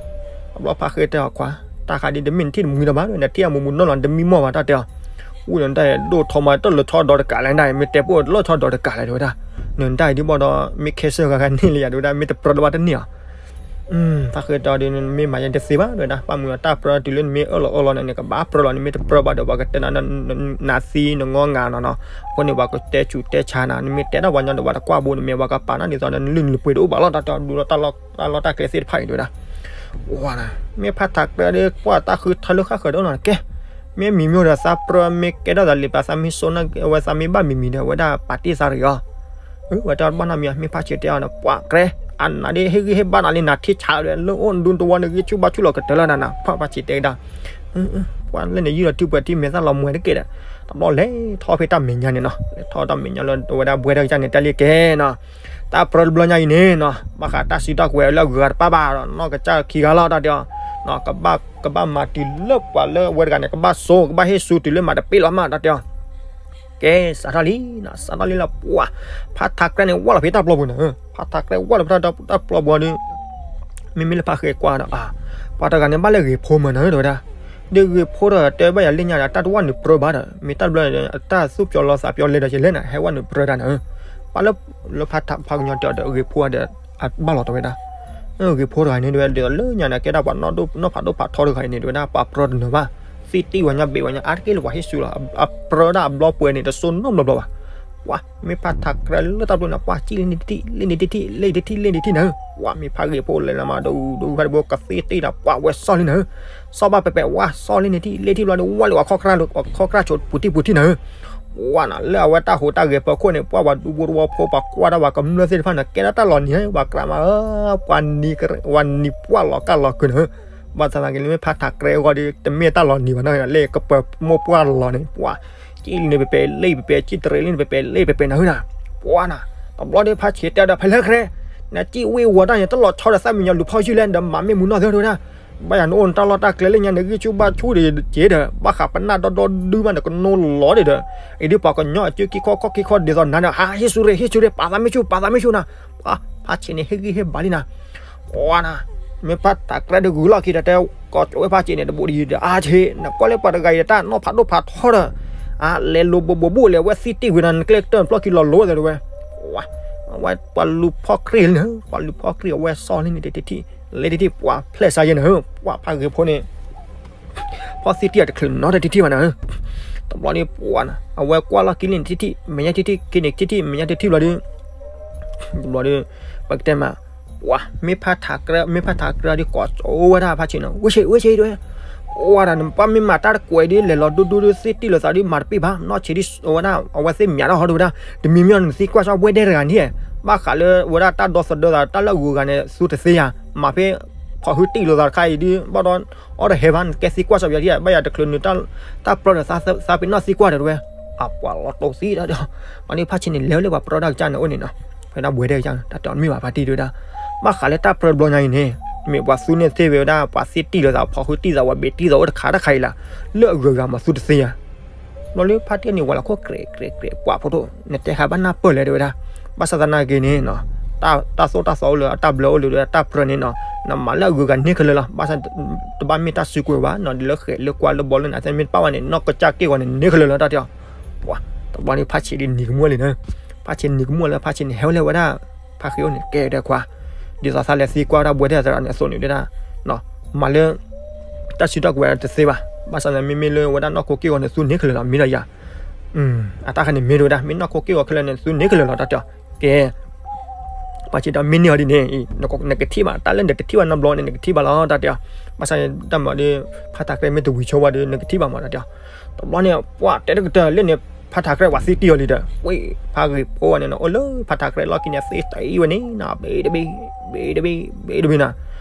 တဘျီဖါဃ့တဲအီၤခွါ, တၢ်ခါဒ်တမ့ၢ်နထံၣ်တမှံတၢ်ဘၣ်ဒီး နထံၣ်အမူးမူးနီၢ်နီၢ် တမံမီၢ်ဘၣ်တၢ်တဲအီၤ, ဝံၤဒီးနတၢ်ဒိၣ်ထီမး တၢ်လၢဆီဒီတကးလဲၣ် နတၢ်မ့ၢ်တဲပိၢ်လၢဆီဒီတကးလဲၣ်တဲဝဲဒၣ်, နတၢ်အံၤဒ်ဘၣ်ဒီး မ့ၢ်ခဲစၢၢ်ဂၤဂၤန့ၣ်လၢယၤတဲဝဲဒၣ် မ့ၢ်တပြၢလၢၤဘၣ်တန့ၢ်အီၤ ဖါဃ့တဲအီၤဒီး နမ့ၢ်မၤယဲတသ့ဘၣ်တဲဝဲဒၣ်, ဘၣ်မနုၤတၢ်ပြၢတုၤလၢနမ့ၢ်အၢၣ်လီၤအီလီၤန့ၣ် နကဘၣ်ပြၢလီၤ နမ့ၢ်တပြၢဘၣ်ဒီး ပှၤကတဲနၤ နသံနငီငာ်နီၤနီၤ, အဃိန့ၣ် ပှၤကတဲဆူးတဲဆါနၤ နမ့ၢ်တဲဒၣ်ပှၤညီဒီး ပှၤတကွၢ်ဘိန့ၣ် မ့ၢ်ပှၤကပာ်နၤဒ်သိးဒီး နလုၢ်နပှ့ၤတအိၣ်ဘၣ်လီၤ တၢ်တဲအီၤဒူလီၤ တၢ်လီၢ်တၢ်ကျဲသ့ၣ်တဖၣ်အံၤတဲဝဲဒၣ်, ဝါ မ့ၢ်ဖါထးကြဲဒီး ကွၢ်တၢ်ဃုထၢလၢဃၣ်ဃၢၤတအိၣ်နီၤ ကဲ မ့ၢ်မံၤမ့ၢ်ဒီးသးပြၢ မ့ၢ်ကဲထီၣ်သးလံာ်ပာ်သးမ့ၢ်စိန့ၣ် အဝဲသးမ့ၢ်ဘၣ်မံၤမံၤဒီး အဝဲဒၣ်ပာ်တ့ၢ်သးရံၤအီၤ. ဝဲတဘၣ်နီတမံၤ မ့ၢ်ဖးဆံးတဲအီၤန့ၣ် ပှၤကြဲ အနၤဒ် ဟ့ၣ်ဂံၢ်ဟ့ၣ်ဘါနၤလံ နၤထံဆးဒီး လၢအိၣ်ဒူတဝီန့ၣ် ဂံၢ်ဆူၣ်ဘါဆူၣ်လီၤကတၢၢ်လီၤနၤနၤ ဖးဖးဆံးတဲကဒါ ပှၤလၢန့ၣ်ယုၢ်လီၤတုၤပှဲၤထံမဲာ်သၣ်လီၤမှဲတက့ၢ်ဒီး တဘျီလဲၤထီၣ်ဖဲတၢ်မဲာ်ညါန့ၣ်နီၤ လဲၤထီၣ်တၢ်မဲာ်ညါလၢအဝဲဒၣ်ဘှဲဒၣ်ကစၢ်န့ၣ် တဲလံကဲနီၤ တၢ်ပြၢတဘျီညါအံၤန့ၣ်နီၤ ဘၣ်ဃးတၢ်စုတၢ်ကွဲးလၢအဂုၤအဂၤတပၣ်ဘၣ်ဒီး နီၢ်ကစၢ်ခံဂၤလီၤတၢ်တဲအီၤ ကဘၣ်မၤတုၤလၢပှၤလၢအဝဲတဂၤန့ၣ် ကဘၣ်စိ ကဘၣ်ဟ့ၣ်စူၤတုၤလၢမၤတပ့ၢ်လီၤမးတၢ်တဲအီၤ ကဲစးထီၣ်လံနီၤ စးထီၣ်လံလီၤ ပှၤ ဖးထးကြဲန့ၣ် ဝၢ်လီၤဖဲတၢ်ပျီပူၤန့ၣ် ဖးထးကြဲဝၢ်လီၤဖဲတၢ်ပျီပူၤဒီး မ့မ့ၢ်လၢဖးဃဲကွၢ်ဒီး ပှၤတဂၤန့ၣ်ဘၣ်လၢဂ့ၤဖိမးနၤဧၢ တဲဝဲဒၣ် ဒ်ဂ့ၤဖိဒီးတဲဘၣ်ယၤလၢညါဒီး တၢ်တဝၢ်နုာ်ပြၢဘၣ်ဒီး မ့ၢ်တၢ်တဘျီ တၢ်သူၣ်ပျီလီၤသးပျီလဲၤဒီးကလဲၣ်နၤ ဟဲဝၢ်နုာ်ပြၢတၢ်နၤဧၢ ပှၤလၢ လၢဖးထးဖးကညီတဲအီၤဒီး ဂ့ၤဖိဒီး အဘၣ်လီၤတဲဝဲဒၣ် ဂ့ၤဖိတဂၤန့ၣ် တဲဝဲဒၣ်လၢညါန့ၣ် ကဲဒၣ်ပှၤနီၢ်ဖးဒိၣ်ဖးထီတဂၤအံၤန့ၣ် တဲဝဲဒၣ် ပှၤပြၢတနၢၤဘၣ် သ့တ့ၢ်ဝဲညါဘ့ၣ်ဝဲညါ အါတက့ၢ်လၢပှၤဟ့ၣ်စူၤလီၤ အပြၢဒၣ်အဘျီပှဲၤန့ၣ် တစိနီတဘျီဘၣ် ပှၤ မ့ၢ်ဖးထးကြဲလၢတၢ်ပျီန့ၣ် ပှၤကံၣ်လံန့ၣ်တထံၣ် လံန့ၣ်တထံၣ် လံန့ၣ်တထံၣ် လံန့ၣ်တထံၣ်နၤဧၢ ပှၤ မ့ၢ်ဖးဂ့ၤဖိလဲၤလၢမး ဒိၣ်ဒိၣ်ဖးတဘိကသ့တ့ၢ်ဒီး ပှၤဝဲစီၣ်လံနၤဧၢ စီၣ်ဘၣ်ပဲပဲ ဝၢ်စီၣ်လံန့ၣ်ထံၣ် လံထံၣ်ဘျီဒီး ဝၢ်လံပှၤခီၣ်ကြၢ် ပှၤခီၣ်ကြၢ်ဆိးပူၤထံၣ်ပူၤထံၣ်နၤဧၢ ပှၤနၤ လၢအဝဲတၢ်ဟူးတၢ်ဂဲၤပၢၤခိၣ်န့ၣ် ပှၤဝဲဒူဖိတဝီဖိ ပှၤကွၢ်တၢ်ဝဲကမျၢၢ်သ့ၣ်တဖၣ်န့ၣ် ကဲဒၣ်တၢ်လီၤနံၤ ပှၤကြၢးမးဧၢ ပှၤနံၤ ပှၤနံၤပှၢ်လီၤကၢ်လီၤကုၤနၤဧၢ ဘၣ်ဆၣ်သနာ်က့ လၢမ့ၢ်ဖးထးကြဲအဂီၢ်ဒီး တမ့ၢ်တၢ်လီၤနံၤဘၣ်နီၤ လၢကပၢၤမိၢ်ပှၢ်လီၤန့ၣ် ပှၤ ကံၣ်လံန့ၣ်ပဲပဲ လံပဲပဲ ကံၣ်တရံးလံန့ၣ်ပဲပဲ လံပဲပဲနၤဧၢနၤ ပှၤနၤ တဘျီဒီးဖးဆံးတဲဒီး ဖဲလၢကြဲ နကံၣ်ဝ့ၢ်ဝီၤတၢ်န့ၣ် တၢ်လီၤဆီဒီးသးမံၤညီၤလူၤဖီၣ်ယုၢ်လဲၣ် ဒီးမၤမ့ၢ်မူနီၢ်သၢတဝဲဒၣ် ဘၣ်ယၤနအိၣ်နတၢ်လီၢ်တၢ်ကျဲလၢညါန့ၣ် ဂံၢ်ဆူၣ်ဘၣ်ဆူၣ်ဒီးက့ဒီး ဘၣ်ဃးပနၢ်ဒီဒီဒုမးန့ၣ် ကနိလီၤဒံးဒီး အံၤဒ်ပှၤကညီအစုခံခီခီခံခီ ဒ်သိးနၤန့ၣ် ဟးဟ့ၣ်ဆူၣ်ရ့ၣ် ဟ့ၣ်ဆူၣ်ရ့ၣ် ပာ်သးမ့ၢ်ဆူၣ် ပာ်သးမ့ၢ်ဆူၣ်နၤ ပှၤ ဖးဆံးန့ၣ် ဟ့ၣ်ဂံၢ်ဟ့ၣ်ဘါလံနၤ ပှၤနၤ မ့ၢ်ဖးထးကြဲဒီးဂုၤလီၢ်ခံဒီး တဲကိးကၠိဝဲဖးဆံးန့ၣ် တဘိးဒ်ဒီး အါဆံး နကွၢ်လၢပှၤတဂၤအံၤဒီး တၢ်နီၢ်ဖးဒိၣ်ဖးထီဒီး အလဲၤလိာ်ဘိးဘိးဘိၣ်လဲၤ အဝဲသံတ့ၢ်ဝံၤဒီး နကျဲကတၢၢ်နပျီၢ်ခံလီၤလိၤဝဲသးတဝဲ ဝဲပှၤလူၤဖီၣ်ကြ့ၢ်လံနၤ ပှၤလူၤဖီၣ်ကြ့ၢ် အဝဲစီၣ်လံန့ၣ် တထံၣ် လၢတထံၣ် ပှၤဖျဲၣ်စါယဲနၤ ပှၤဖးဂ့ၤဖိန့ၣ် ဖီၣ်သံတ့ၢ်အီၤတချုးနီတထံၣ်ဘၣ်နၤ တဘျီန့ၣ်ပှၤနၤ အဝဲကွၢ်လီၢ်ခံလံန့ၣ် တထံၣ် မဲာ်ညါတထံၣ် က့န့ၣ်တထံၣ် မဲာ်ညါတထံၣ်ဘျီဒီး တဘျီဒီး ပကတဲမး ပှၤ မ့ၢ်ဖးထးကြဲ မ့ၢ်ဖးထးကြဲဒီး ကိးကၠိဝဲဒၣ်ဖးဆံးန့ၣ် ဝ့ၢ်ဆံး ဝ့ၢ်ဆံး တဲဝဲ ပှၤဒီး နပၢ်မ့ၢ်မၤတၢ်တကွဲးဒီး လဲၤလီၤဒူဒူဒီး သ့တံၢ်လိာ်သးဒီး မၤတပ့ၢ်ဘၣ် နီၢ်ဆံးဒ် အဝဲဒၣ် အဝဲသ့ၣ်မၠးထီၣ်ဟီဒီးဝဲဒၣ် တမံၤမံၤန့ၣ် နသံကွၢ်စၢ်ဝဲဒၣ်တဂၤန့ၣ် ဘၣ်ဃးလၢဝဲဒၣ်တၢ်ဒီသဒၢသး တၢ်လၢအဂုၤအဂၤန့ၣ် သူတသ့ဧါ မၤဖဲ ဖီၣ်ဟုတံၢ်လိာ်သးတခါအံၤဒီး ဘၣ်ဒီး အီၣ်တဟဲဘၣ် နကဲသံကွၢ်စၢ်ပယီၤဒ် ဘၣ်ယၤတချုးနုာ် တၢ်ပြၢဒီး သးပ့ၤနီၣ်သံကွၢ်ဒီးတဝဲ အပှၤလီၤတိာ်သံဒီး ပှၤန့ၣ်ဖးဆံးန့ၣ် လဲၤလၢပှၤပြၢဒၣ်ကစၢ်န့ၣ်အိၣ်န့ၣ်နီၤ ဖဲဒၣ်ဘှဲဒၣ်ကစၢ်န့ၣ် တၢ်တဲအီၤမ့ၢ်ဘၣ်ဖါတံၢ်တဲဝဲဒၣ် ဘၣ်ဃးလၢတၢ်ပြၢတဘျီညါအံၤန့ၣ် မ့ၢ်ပှၤသူန့ၢ်သ့ဝဲဒၣ် ပှၤသ့တံၢ်လိာ်သး ဖီၣ်ဃုတံၢ်သး ဝဲဘ့းတံၢ်သး အိၣ်တခါတခါအံၤလၢ လၢအဂုၤအဂၤမၤသူတသ့ဧါ ဘျီလၢဖါတံၢ်န့ၣ် ဝဲလီၤခိၣ်ကြဲးကြဲးကြဲး ပှၤဖိဒိၣ် နတဲဃာ်ဘၣ်နၢ်ပၢၢ်လဲၣ်တဲဝဲဒၣ် ဘၣ်ဆၣ်သနာ်က့န့ၣ် တၢ်သိၣ်တၢ်သီအိၣ်လၢအတၢ်ဘျၢအိၣ်လၢ တၢ်ပြၢန့ၣ်နီၤ နမၤလၢအဂုၤအဂၤန့ၣ်ခဲလၢာ်လီၤ ဘၣ်ဆၣ်တဘၣ်မ့ၢ်တၢ်စုကဝဲၤဘၣ်နီၤ ဒ်လၢဃဲးလၢကွၢ်လၢဘီလၢနသ့ၣ်မ့ၢ်တပၣ်ဝဲန့ၣ် နီၢ်ကစၢ်က့ၢ်ဂီၤန့ၣ်န့ၣ်ခဲလၢာ်လီၤ တၢ်တဲအီၤ ပှၤ တဘျီန့ၣ်ဖါဆံးဒ်နံၤကမူၣ်လံနၤ ဖါဆံးနံၤကမူၣ်လၢဖါဆံးန့ၣ် ဟဲဝဲလဲၤဝဲဒၣ် ဖါဃံအိၣ်န့ၣ် ကဲဒဲးခွါ ဒ်သိးသးလဲၤသံကွၢ်ဝဲဒၣ်ဘှဲဒၣ်သရၣ်န့ၣ် အသိးန့ၣ်ဒၣ် မၤလၢ တၢ်စုတၢ်ကွဲးတသ့ဘၣ် ဘၣ်ဆၣ်သနာ်က့မ့မ့ၢ်လၢဝဲဒၣ်နီၢ်ခိက့ၢ်ဂီၤန့ၣ် သူန့ၢ်ခဲလၢာ်လီၤ မ့ၢ်ဒီးယၤ အတၢ်ခါန့ၣ်မ့ၢ်တဲဝဲဒၣ် မ့ၢ်နီၢ်ခိက့ၢ်ဂီၤခဲလၢာ်န့ၣ် သူန့ၢ်ခဲလၢာ်လီၤ တၢ်တဲအီၤ ကဲ ပှၤစံးဒီးမ့ၢ်န့ၢ်အီၤဒ်န့ၣ် နကထံၣ်ဘၣ် တၢ်လၢနတထံၣ်ဘၣ်နီတဘျီန့ၣ် နကထံၣ်ဘၣ်လီၤ တၢ်တဲအီၤ ဘၣ်ဆၣ်န့ၣ် တၢ်မၤဒီး ဖါထးကြဲမ့ၢ်တဝံၤဆိဝဲဒီး နကထံၣ်ဘၣ်မး တၢ်တဲအီၤ တဘျီန့ၣ် ပှၤတဲတကတၢၢ်လၢန့ၣ် ဖါထးကြဲပှၤသံတံၢ်အီၤလံဒီး ဝဲဖါဂ့ၤဖိဝဲန့ၣ်နီၤ အိၣ်လၢဖါထးကြဲလီၢ်ခံန့ၣ် သံတံၢ်ဝဲန့ၣ်နီၤ ဘ့တဘ့ ဘ့တဘ့ ဘ့တဘ့နီၤ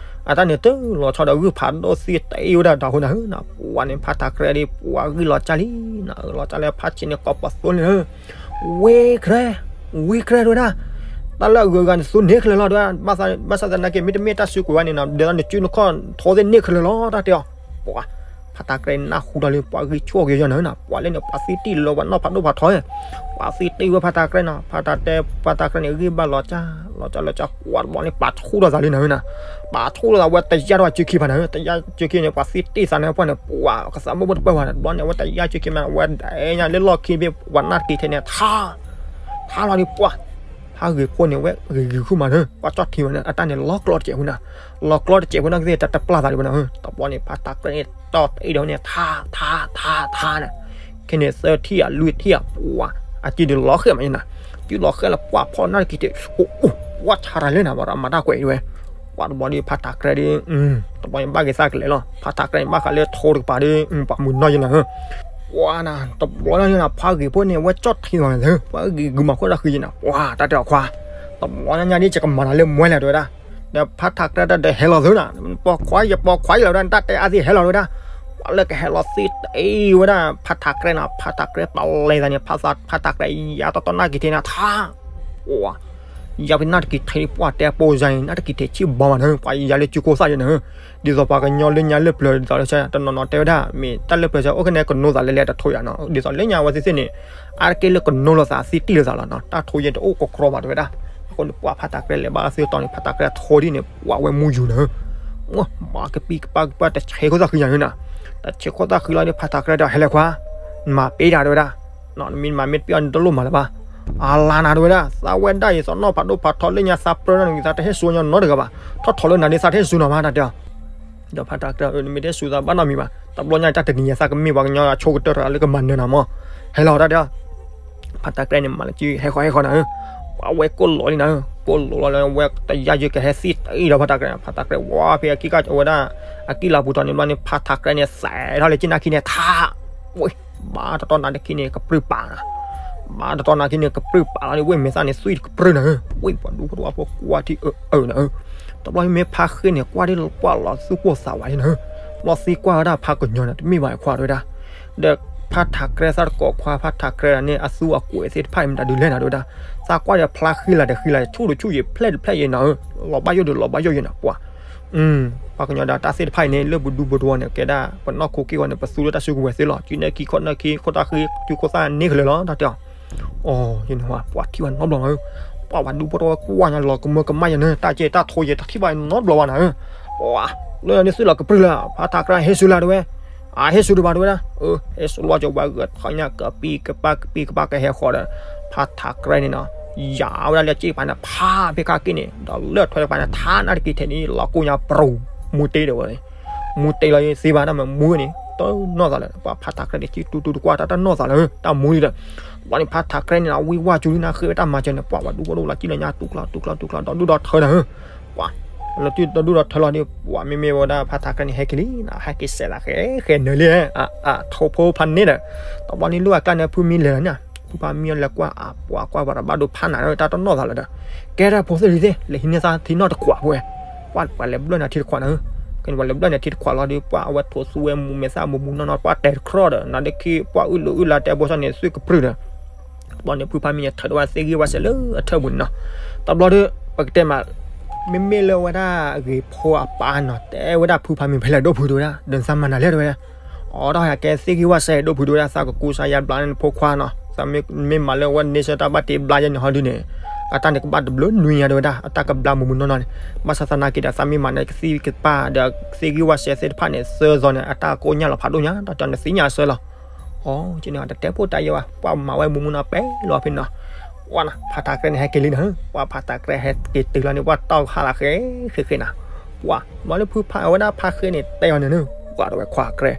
အတၢ်န့ၣ်တလီၤဆီဒီးဂုၢ်ဖးဒိၣ်သံတံၢ်ဝဲဒၣ်တၢ်ဃိနၤ ပှၤန့ၣ် ဖါထးကြဲဒီး ပှၤဂံၢ်လီၤကၢ်လံနီၤ လီၤကၢ်လၢဖါဆံးန့ၣ် ကိးပှၤသိလံ ဝ့ၢ်ကြဲ ဝ့ၢ်ကြဲတဲဝဲဒၣ် တၢ်လၢအဂုၤအဂၤန့ၣ် သူန့ၢ်ခဲလၢာ်လီၤတဲဝဲဒၣ် ဘၣ်ဆၣ်သနာ်က့ မ့တမ့ၢ်တၢ်စုကဝဲၤန့ၣ်နီၤ ဒ်သိးနစုနခီၣ်ထီသ့ၣ်န့ၢ်ခဲလၢာ်လီၤ တၢ်တဲအီၤ ပှၤ ဖါထးကြဲနၢ်ဟူဒီးလံ ပှၤဂံၢ်ဆူၣ်ဂ့ၤယီၤနၤနီၤ ပှၤလၢန့ၣ် ပှၤသံတံၢ်လၢပှၤနီၢ်ဖးဒိၣ်ဖးထီ ပှၤသံတံၢ်ဝဲဖါထးကြဲနီၤ ဖါထးတဲ ဖါထးကြဲန့ၣ် ဂံၢ်ဘၣ်လီၤကၢ် လီၤကၢ်လီၤကၢ် ပှၤတဘျီန့ၣ် ပာ်ထူၣ်ထီၣ်သးလံနၤနီၤ ပာ်ထူၣ်ထီၣ်သးဝဲတယၢ်ထီၣ်စုခံဖးနၤ တယၢ်စုခံန့ၣ် ပှၤသံတံၢ်သးန့ၣ်ပှၤန့ၣ် ပှၤကသးဘိၣ်ဘိၣ်တပၢၢ်ဝဲ တဘျီန့ၣ် အဝဲတယၢ်စုခံမး အဝဲဒၣ်ညါလၢလီၢ်ခံဘ့ၣ် ပှၤနၢ်တက့ၤထဲန့ၣ် ထါ ထါလီၤဒံးပှၤ ဖါဂ့ၤဖိန့ၣ် ဝဲဂ့ၤဂ့ၤဃုမးနၤ ပှၤကၠီၣ်ထံဝဲန့ၣ် အတၢ်န့ၣ် လီၤကျီတစဲးဝဲနၤ လီၤကျီတစဲးဝဲနၤကသ့ၣ် တၢ်တပျၢ်သးဒံးဝဲနၤ တဘျီန့ၣ် ဖါထးကြဲန့ၣ် တီၢ်တအ့ၣ်ဒီးန့ၣ် ထါ ထါ ထါ ထါန့ၣ် ခဲန့ၣ်သၢထံၣ်ဧါ လွံၢ်ထံၣ်ဧါ ပှၤ အစုဒုးလီၤဃဲၣ်မးနၤ စုလီၤဃဲၣ်လၢပှၤဖီၣ်နၢ်တက့ၤထဲ အိၣ်အိၣ် ပှၤထါတၢ်လဲၣ်နၤ ဘၣ်ဒီးမၤတၢ်ကွဲးအံၤဝဲ ပ ပှၤတဘျီဒီးဖါထးကြဲဒီး တဘျီန့ၣ်ဘၣ်က့ၤသးကလဲာ်လီၤ. ဖါထးကြဲန့ၣ် ဘၣ်ဃးလၢထိတကပၤဒီး ပှၤမုာ်နီၢ်ယဲနၤဧၢ, ပှၤနၤ တဘျီန့ၣ်နၤ ဖါဂ့ၤဖိန့ၣ် အဝဲကၠီၣ်ထံလီၤနၤဧၢ, ပှၤဂ့ၤဂုာ်မၤခိၣ်တၢ်ဃံယဲနၤ, ပှၤတၢ်တဲအီၤခွါ, တဘျီညါဒ်ယကမၤနၤလၢမွဲလဲၣ် တဲဝဲဒၣ်. ဒီးဖါထးကြဲတၢ်ဒီးဟဲလီၤသုနၤ, ပိာ်ခွါယပိာ်ခွါယလီၤဝဲဒၣ် နတၢ်တဲအါသ့ၣ်ဟဲလီၤ တဲဝဲဒၣ်. ပှၤလၢကဟဲလီၤသ့ၣ်တအ့ၣ်ဝဲဒၣ် ဖါထးကြဲနၤ, ဖါထးကြဲပလဲၤသးန့ၣ် ဖါထးကြဲယါတီတီနၢ်က့ၤထံးနၤထါ ယါဖဲနၢ်တက့ၤထံး ပှၤတဲပိာ်ယါန့ၣ် နၢ်တက့ၤထံးဆံၣ်ဘီမးနၤ, ပှၤယါလၢကၠူခိၣ်သၣ်ယဲနၤ, ဒ်သိးပှၤကညီလၢညါလၢပျၢၤ ဒ်သိးလၢတနီၤနီၤတဲဝဲဒၣ် မ့ၢ်တၢ်လၢပျၢၤစ့ၢ် အိၣ်ခဲန့ၣ် ကနိသးလဲၤလဲၤတထိးယၤနီၤ, ဒ်သိးလၢညါဝဲသ့ၣ်သ့ၣ်န့ၣ် အါတက့ၢ်လၢကနိလီၤသးသ့တံၢ်လိာ်သးလီၤနီၤ, တၢ်ထိးယဲတအိၣ်ကကြီဘၣ်တဲဝဲဒၣ်. အဃိန့ၣ် ပှၤဖါထးကြဲလဲၤဘၣ်အသုတီၤန့ၣ် ဖါထးကြဲထိးဒ်န့ၣ် ပှၤဝဲမူယူၤနၤ, မၤကပံၢ်ကပၢ်ကပၢ် တဆဲးခိၣ်သၣ်ဃံယၤန့ၣ်နၤ, တဆဲးခိၣ်သၣ်ဃံလီၤဒီး ဖါထးကြဲဒီး ဟဲလဲၤခွါ, နမၤပ့ၤတၢ်တဲဝဲဒၣ် နမ့ၢ်မၤမ့ၢ်တပ့ၤအီၤ နတလိၣ်မၤလၢၤဘၣ်, အလါနၤတဲဝဲဒၣ်, သးဝဲဒၣ်အံၤ သးနီၢ်ဖးဒိၣ်ဖးထီလၢညါ သးပြၢနၤန့ၣ် သးတဟ့ၣ်စူၤညီနီတဂၤဘၣ်, ထီၣ်ထီလၢနၤဒီး သးတဟ့ၣ်စူၤနၤဘၣ် တၢ်တဲအီၤ. ဒီးဖါထးကြဲ နမ့ၢ်တဟ့ၣ်စူၤသးဘၣ်နီတမံၤဘၣ်, တဘျီညါတၢ်တနံၤညါ သးကမ့ၢ်ပှၤကညီအဆိကတၢၢ်တဂၤလၢကမၤနၢၤနၤမး, ဟဲလီၤတၢ်တဲအီၤ. ဖါထးကြဲန့ၣ် မၤလၢကဟဲဃီဟဲဃီနၤဧၢ, ပှၤဝဲကိၣ်လီၤလံနၤဧၢ, ကိၣ်လီၤလီၤလၢဝဲတယါယၢကဟဲသံတအံၤဒီးဖါထးကြဲ, ဖါထးကြဲဝဲဖဲအကံၢ်ကၢ်ဝဲဒၣ် အကံၢ်လၤပူၤတီၤန့ၣ်ဘျီန့ၣ် ဖါထးကြဲန့ၣ်စဲးထီၣ်လၢက့နၢ်ခံန့ၣ်ထါ ဝ့ၢ်, ဘၣ်တတီၢ်နၤတခံန့ၣ် ကပြုၢ်ပာ်နၤ, ဘၣ်တတီၢ်နၤခံန့ၣ် ကပြုၢ်ပာ်လီၤန့ၣ် ဝ့ၢ်မဲာ်သၣ်န့ၣ် သွံၣ်တကပြုၢ်နၤဧၢ, ဝ့ၢ်ပှၤဒူဖိတဝၢ်ဖိကွၢ်ထံအၢအၢနၤဧၢ, တဘျီမ့ၢ်ဖါဃ့န့ၣ် ကွၢ်ဒ်ကွၢ်လီၤသူၣ်ပိၢ်သးဝးလံနၤဧၢ, ဘျီသံကွၢ်ဝဲဒၣ်ဖါကညီန့ၣ် တမ့ၢ်ဘၣ်ခွါတဲဝဲဒၣ်, ဒီးဖါထးကြဲသးတကိးခွါ ဖါထးကြဲန့ၣ် အသူအကွဲးသ့ၣ်တဖၣ်အံၤမတၤဒုးလဲၣ်နၤတဲဝဲဒၣ်, သးကွၢ်ဒီးဖျါဃံလၤဒီးဃံလၤ ဆူၣ်တဆူၣ်ယံာ်ဖျဲၣ်တဖျဲၣ်ယံာ်နၤဧၢ, လီၤဘၣ်ယိၣ်ဒီးလီၤဘၣ်ယိၣ်ယံာ်နၤပှၤ ပှၤကညီဒီးတၢ်သ့ၣ်တဖၣ်အံၤန့ၣ် လၢပဒူပတဝီၤန့ၣ် ကဲဒၣ် ပနီၢ်ခိက့ၢ်ဂီၤန့ၣ် ပသူလၢတၢ်စုကဝဲၤသ့လီၤ, စုနဲၣ်ခံခီၣ်နဲၣ်ခံ ခိၣ်တၢ်ဃံ စုခိၣ်သၣ်န့ၢ်ကလၢာ်လီၤ တၢ်တဲအီၤ, အီၤ ယနဟါ ပှၤထံၣ်ဝဲနီတဘျီမးဧၢ, ပှၤဝဲဒူဖိတဝီၤကွၢ်ညါလီၤကမၢကမၣ်ယၤန့ၣ် တၢ်ကဲတၢ်ထိးယဲ တၢ်ထံၣ်ဘၣ်နီတဘျီဘၣ်နၤဧၢ, ပှၤ လၢန့ၣ်သုလီၤကပြုၢ်လၢ ဖါထးကြဲဟဲစူၤလၢတဲဝဲ, အဟဲစူၤဒံးဘၣ်တဲဝဲဒၣ်, ဟဲစူၤလီၤကၠီၤပှၤဂၤထီၣ်ညါကပံၢ်ကပၢ်ကပံၢ်ကပၢ်ကဟဲဃီဒီး ဖါထးကြဲန့ၣ်နီၤ ယၤဝဲဒၣ်လၢစ့ၢ်ကပၤန့ၣ် ဖးဖဲခါက့ၢ်န့ၣ် ဒီးလၢထွဲတကပၤန့ၣ် ထါနၢ်တက့ၢ်ထဲန့ၣ် လီၤကိၢ်ညါပရူၤ မူတ့ဒီးဝဲ မူတ့လီၤသ့ဘၣ်တၢ်မၤမူန့ၣ် တနီၢ်သးလၢ ပှၤဖါထးကြဲန့ၣ် ကံတူတူတကွၢ်တၢ်တနီၢ်သးလၢ တၢ်မူန့ၣ်ဒီး ဘၣ်န့ၣ်ဖါထးကြဲန့ၣ် အဝံၣ်ဝါစူၤလံနၤ ဃ့ဝဲတၢ်မၤစၢၤန့ၣ် ပှၤဝဲဒူဖိဒိၣ်လီၤကံလီၤညါ တူၢ်ကျီတူၢ်ကျီတူၢ်ကျီ ဒီးဒူၣ်ဒီးထၢနၤဧၢ ပှၤ လၢတၢ်ဒူၣ်ဒီးထၢလီၤဒီး ပှၤမ့မ့ၢ်ဝဲဒၣ်ဖါထးကြဲန့ၣ် ဟဲက့ၤလံနၤ ဟဲက့ၤစဲးသးဃဲဃဲနၢၤလံ ထိဖိဖါန့ၣ်ဒီး တဘျီန့ၣ်လၢအကျါန့ၣ် ဖုမံလဲၤလီၤန့ၣ် ဖုဖါမံလဲၤကွၢ်အပှၤကွၢ်ပှၤတဘၣ်ဒိဖးနၤဒီးတၢ်တနီၢ်သးလၢဒီး ကဲဒၣ်ဖိသ့ၣ်လံၤသ့ၣ် လဲၤဟံးန့ၢ်သးထံနီၢ်တကွၢ်ဖိဝဲ ပှၤပှၤလဲၤဘျၢၣ်န့ၣ်ထံတခွးနၤဧၢ ကဲန့ၣ်ပှၤလဲၤဘျၢၣ်န့ၣ်ထံတခွးလီၤဒီး ပှၤအဝဲထိးသူဝဲမူမဲာ်သၣ်မူမူနီၢ်နီၢ် ပှၤတဲာ်တခီဒီး နၤဒ့ခံ ပှၤအုၣ်လိာ်အုၣ်လါတဲဘိၣ်ဆၣ်န့ၣ် သွံၣ်ကပြုၢ်ဒီး တဘျီန့ၣ် ဖုဖါမံန့ၣ် ထၢးဒိၣ်ဝဲသ့ၣ်ဂံၢ်ဝဲစဲးလၢအထၢၣ်ပူၤန့ၣ်နီၤ တဘျီဒီး ပကတဲမး မ့မ့ၢ်လၢဝဲဒၣ်အဂ့ၤဖိအပၢ်နီၤ တဲဝဲဒၣ်ဖုဖါမံဖဲလဲၣ်ဒိၣ်ဖုဒိၣ်ဝဲဒၣ် ဒီးနသးမၤနၤလဲၣ်တဲဝဲဒၣ် အိၣ်ဒီးဟဲကဲသ့ၣ်ဂံၢ်ဝဲစဲးဒိၣ်ဖုဒိၣ်ဝဲဒၣ် သးကကူစါယါဘျါန့ၣ်ဖိခွါနီၤ သးမ့ၢ်မၤလၢဝဲန့ဆၢၣ်တၢ်ဘၣ်တ့ဘျါယဲန့ၣ်ဟီဒုန့ၣ် အတၢ်န့ၣ်ကဘၣ်တဘျုးနွံညါတဲဝဲဒၣ် အတၢ်ကဘျါမူမူနီၢ်နီၢ်န့ၣ် ဘၣ်ဆၣ်သနာ်က့ဒီး သးမ့ၢ်မၤန့ၣ်ကသံၣ်ကပၢ်ဒီးသ့ၣ်ဂံၢ်ဝဲစဲးသ့ၣ်တဖၣ်န့ၣ် သၢသီန့ၣ် အတၢ်ကိၢ်ညၣ်လီၤဖးဒိၣ်ညါ ဒီးနသ့ၣ်ညါအဆၢလီၤ အိ ကန့ၣ်တတဲဖိတၢ်ယဲဘၣ် ပှၤမၤဝဲမူမူနီၢ်နီၢ်ပဲလီၤဖဲနီၤ ပှၤနၤ ဖါထးကြဲန့ၣ် ဟဲက့ၤလံနၤ ပှၤဖါထးကြဲဟဲက့ၤတုၤလီၤန့ၣ် ပှၤတီၢ်ဃာ်လၢဃဲဃဲဃဲနၤ ပှၤ မၤလၢဖုဖါဝဲဒၣ်ဖါဃ့န့ၣ် တဲအီၤန့ၣ်နၤ ပှၤတဲဝဲခွါကြဲ